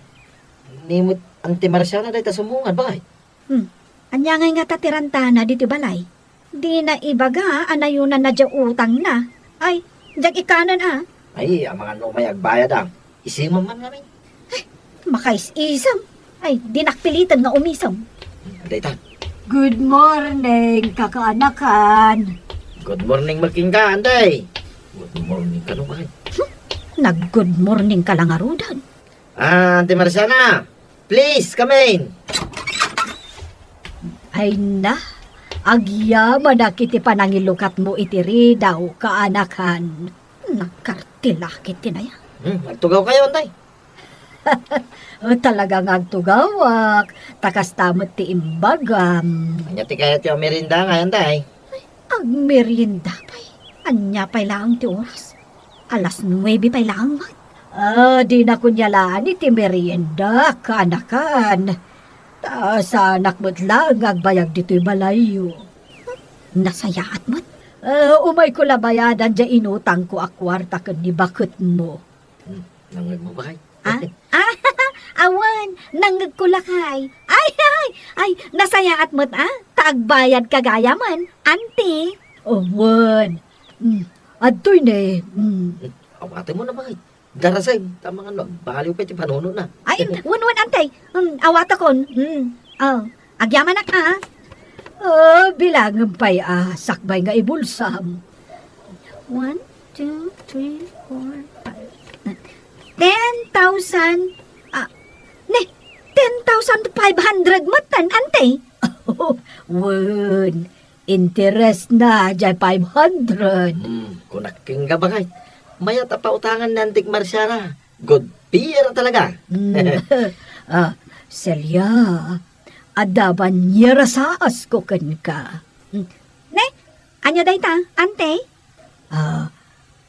ni met Auntie Marciana dayta summongan, bakay? Hmm. Ania ngay ngata ti rantana ditoy balay? Dina ibaga a nayonanna diay utangna. Ay, diak ikkanen a. Ay, amangan no umay agbayad a. Isemem man ngamin. Ay, makais-isem. Ay, dinak piliten nga umisem. Dayta. Good morning, kakaanakan. Good morning met kenka, Anday. Good morning kano, bakay. Hmm, nag-good morning ka la ngaruden. Ah, Auntie Marciana, please, come in. Ay na, agyamanak iti panangilukatmo iti ridaw, kaanakan. Nagkartilak iti naya. Hmm, agtugawkayo, Anday. O, talaga nga agtugawak, ta kasta met ti imbagam. Ania ti kayatyo a merienda ngay, Anday? Ay, agmerienda pay. Ania pay laeng ti oras? Alas nuebe pay laeng met. Ah, dinak unyalaan iti merienda, kaanakan. Ta saanak met laeng nga agbayag ditoy balayyo. Nasayaat met. Ah, umayko la bayadan diay inutangko a kuarta ken ni baketmo. Hmm, nangngegmo, bakay? Ah? Ah, awan, nangngegko lakay. Ay, ay, ay, nasayaat met a, ta agbayadka gayamen, anti. Awan. Hmm, adtoy ne. Hmm. Hmm, awatemon a, bakay. Darasem, ta amangan no agbaliw pay ti panunotna. Ay, wen, wen, anti. Hmm, awatakon. Hmm, oh. Agyamanak a. Oh, bilangem pay a sakbay nga ibulsam. One, two, three, four, five. Ten thousand, ah, ne, ten thousand five hundred metten, anti. Wen, interest na diay five hundred. Hmm, kunak kenka, bakay. Mayat a pautangan ni Antik Marciana. Good payer talaga. Hmm. Ah, Celia, adda ban nga rasaas ko kenka. Hmm. Ne? Ania dayta, ante? Ah,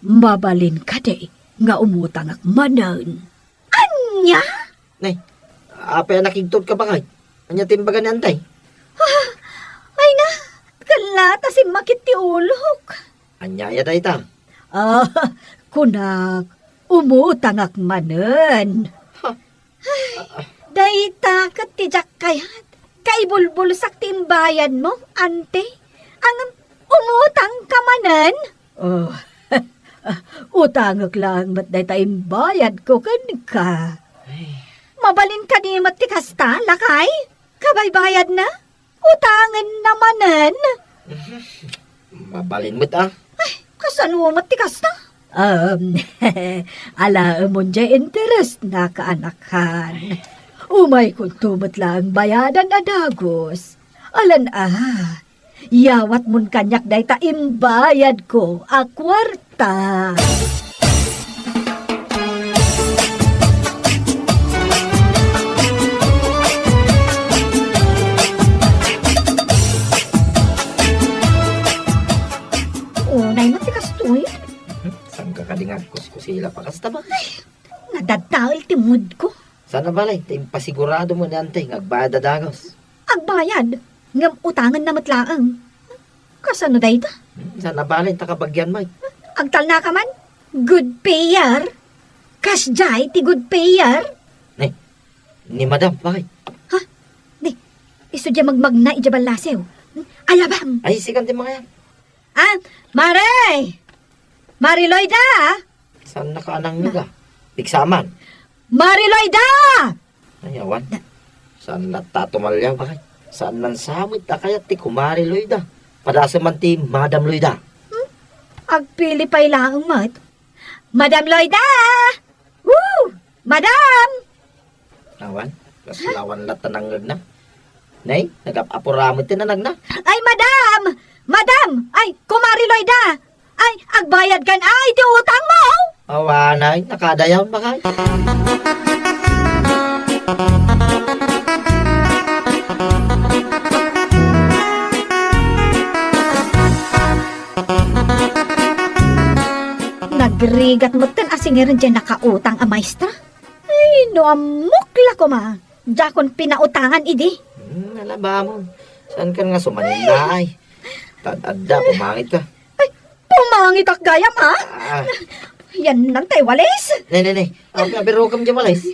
mabalin kadi nga umutangak manen? Ania? Ne, apay a nakigtot ka, bakay? Ania ti imbaga ni ante? Ah, ay na, kella ta simmakit ti ulok. Ania aya dayta? Ah, kunak, umutangak manen. Ha? Ay, dayta ket ti diak kayat. Kaibulbulsak ti imbayadmo, ante. Ngem umutangka manen? Oh, utangek laeng met dayta imbayadko kenka. Ay. Mabalin kadi met ti kasta, lakay? Kabaybayadna? Utangenna manen? Mabalin met, ah. Ay, kasano met ti kasta? Um, alaemon diay interest na kaanakan. Umaykonto met laeng bayadan a dagus. Alan, ah, yawatmon kaniak dayta imbayadko a kuarta. Unay met ti kastoy. Saan ka kadi nga agkuskusila pa kasta ba? Ay, nadadtael ti mood ko. Saan a bale, ta impasigurado mo ni ante nga agbayad a dagus. Agbayad? Ngem utangenna met laeng. Kasano dayta? Hmm, saan a bale, ta kabagian mo. Agtalnaka man? Good payer? Kasdiay ti good payer? Ne, ni madam, bakit? Ha? Ni, isu diay magmagna idiay ballasiw. Ayabam! Ay, sikan ti mga yan. Ah, Mare! Mare Loida! Saan nakaanang nga? Pigsaman. Mare Loida! Ay, awan. Saan latta tumalyaw, bakit? Saan nan samit a kayat ti Kumare Loida? Padasem man ti Madam Loida. Hmm? Agpili pay laeng met. Madam Loida! Woo! Madam! Awan, kaslawan latta nangngegna. Nay, nagap-apura met ti nanagna. Ay, madam! Madam! Ay, Kumare Loida! Ay, agbayadkan a iti utangmo! Awan, ay, nakadayaw, bakay. Nagrigat metten a singir diay nakautang a maestra. Ay, no ammok la koma, diakon pinautangan idi. Hmm, alabamon. Saan ka nga sumanin na ay? Tad-adda, pumangit ka. Ay, pumangitak gayam, a? Ah. Yan lang tay walis. Ne, ne, ne. Abi, abi, rugam di walis.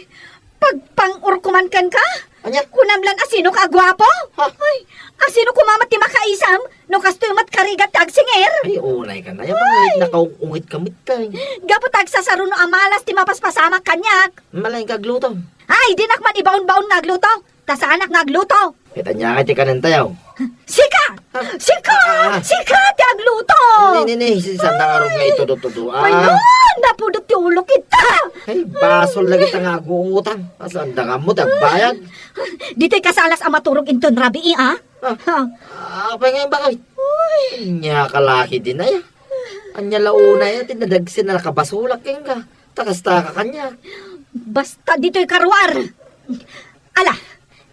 Pagpang-urkuman kenka? Ania? Kunam lan a sino ka aguapo? Ha? Ay, a sino koma met ti makaisam? No kastoy met karigat ti agsingir? Ay, unay ka na. Ay! Nakaung-ungit ka met kay. Gapu ta agsasaruno a malas ti mapaspasamak kaniak. Malain ka agluto. Ay, dinak man ibaon-baon nga agluto. Ta saanak nga agluto. Ket ania ngay ti kanen tayo? Sika! Ha? Sika! Ah. Sika ti agluto! Ne, ne, ne, si sanda nga rugna itudo-tudo, ah. Ay, no, napudot ti ulok ita! Ay, basol lagi ta nga aguutang. Sanda nga mo, ti agbayad. Ditoy kasalas a maturog inton rabii, ah? Ah. Ha? Apay ngay, bakay? Uy. Ania ka laki din, ay, ah. Ania la unay, ah, ti nadagsen a nakabasolak kenka. Ta kasta ka kaniak. Basta ditoy karuar. Ala,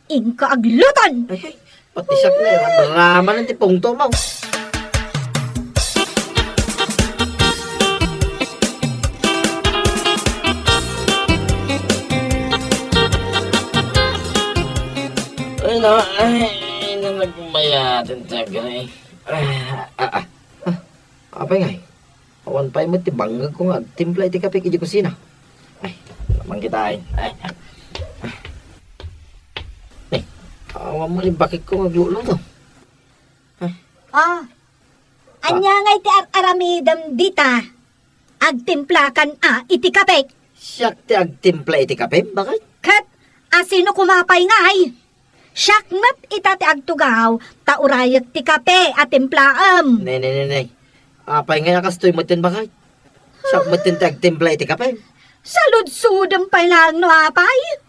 inka agluton. Ay, ay, pati siak na, eh, ramanan ti pungto mo. Ay, na, ay, na, nagmayaten ti agay. Ah, ah, ah. Ah, apay ngay? Awan pay met ti bangngegko nga agtimpla iti kape idiay kusina. Ay, mangitan. Ay, ah. Ay, awan met ti bakitko nga agluluto. Ay. Ah, ania ngay ti ar-aramidem dita? Agtimplakan a iti kape. Siak ti agtimpla iti kape, bakit? Ket asino koma pay ngay? Siak met ita ti agtugaw, ta urayek ti kape a timplaem. Ne, ne, ne, ne. Apay ngay a kastoy metten, bakay? Siak metten ti agtimpla iti kape. Saludsodem pay laeng no apay.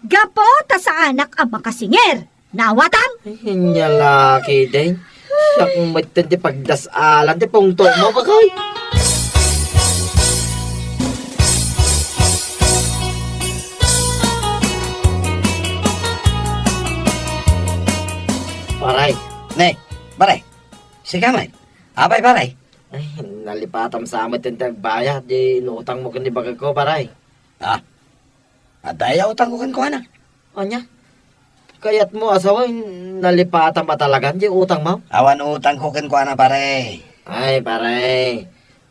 Gapu ta saanak a makasingir. Naawatam? Ay, ania la ketdin. Siak metten ti pagdas-alan ti pungto mo, bakay. Paray. Ne, pare. Sika met. Apay, pare? Ay, nalipatam sa met ti agbayad, di inutang mo ken ni baketko, pare. Ah, adda aya utangko kenkuana? Ania? Kayatmo a sawen, nalipatam a talagan di utang mo? Awan utangko kenkuana, pare. Ay, pare.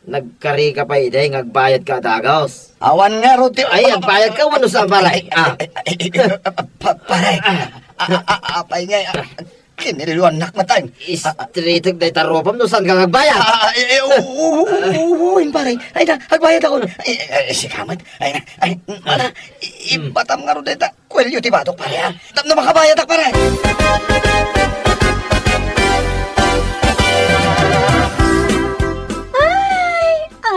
Nagkari ka pay idi nga agbayad ka a dagus. Awan ngarud ti... Ay, agbayad ka, wenno saan, pare? Ah. Pa-, pare. Ah. A-, a-, a-, apay ngay, ah, kinililuannak met ay. Istritek dayta rupam no saan ka nga agbayad. Ah, eh, eh, oo, oo, oo, oo, pare. Ay na, agbayad ako. Ay, ay, sika met. Ay na, ay, ala, i-, ibatam ngarud dayta. Kuelyo ti batok, pare, ah. Tapno makabayadak, pare. Ay,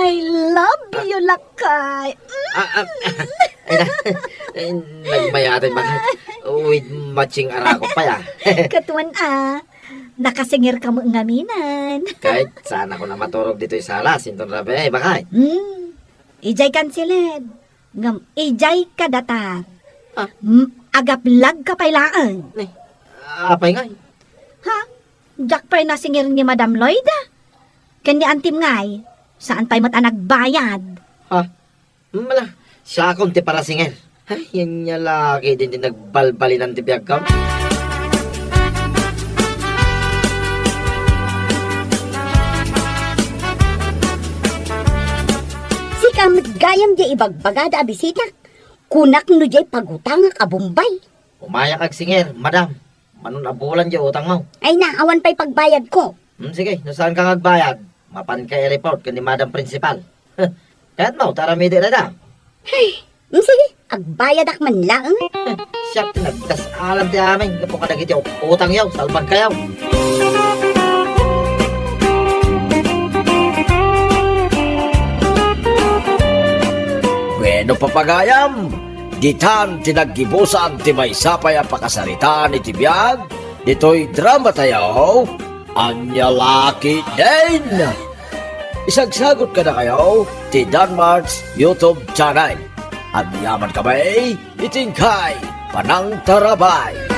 I love you, lakay. Mm. Ah, ah, ay, na, ay, nagmayaten, bakit? With matching arako pa, ya. Katuan, ah. Nakasingir ka mo ngaminan. Kahit saan ako na maturog ditoy salas, inton rabii, bakit? Mm. Ijay kansiled. Ngem idiay kadatar. Ah. M-, agaplag ka pay laeng. Ne, apay ngay? Ha? Diak pay nasingir ni Madam Lloyd, ah. Ken ni Antim ngay, saan pay met a nagbayad. Ha? Mala, siakon ti parasingir. Ay, yan nga laki din ti nagbalbalinan ti biagko. Sika met gayam di ibagbagada a bisitak. Kunak no diay pagutangak a Bombay. Umayak agsingir, madam. Manon a bulan diay utangmo. Ay na, awan pay pagbayadko. Hmm, sige, no saan ka nga agbayad, mapan ka i-report ken ni Madam Principal. Kayatmo, ta aramidek dayta. Ay, hmm, sige, agbayadak man laeng. Siak ti nagdas-alan ti amin, gapu kadagiti ut-, utangyo, salbagkayo. Bueno, papagayam, Ditan ti naggibusan ti maysa pay a pakasaritaan iti biag ditoy drama tayo, Ania La Ketdin. Isagsagut kadakayo ti Danmark's YouTube channel. Agyaman kami iti inkay panangtarabay.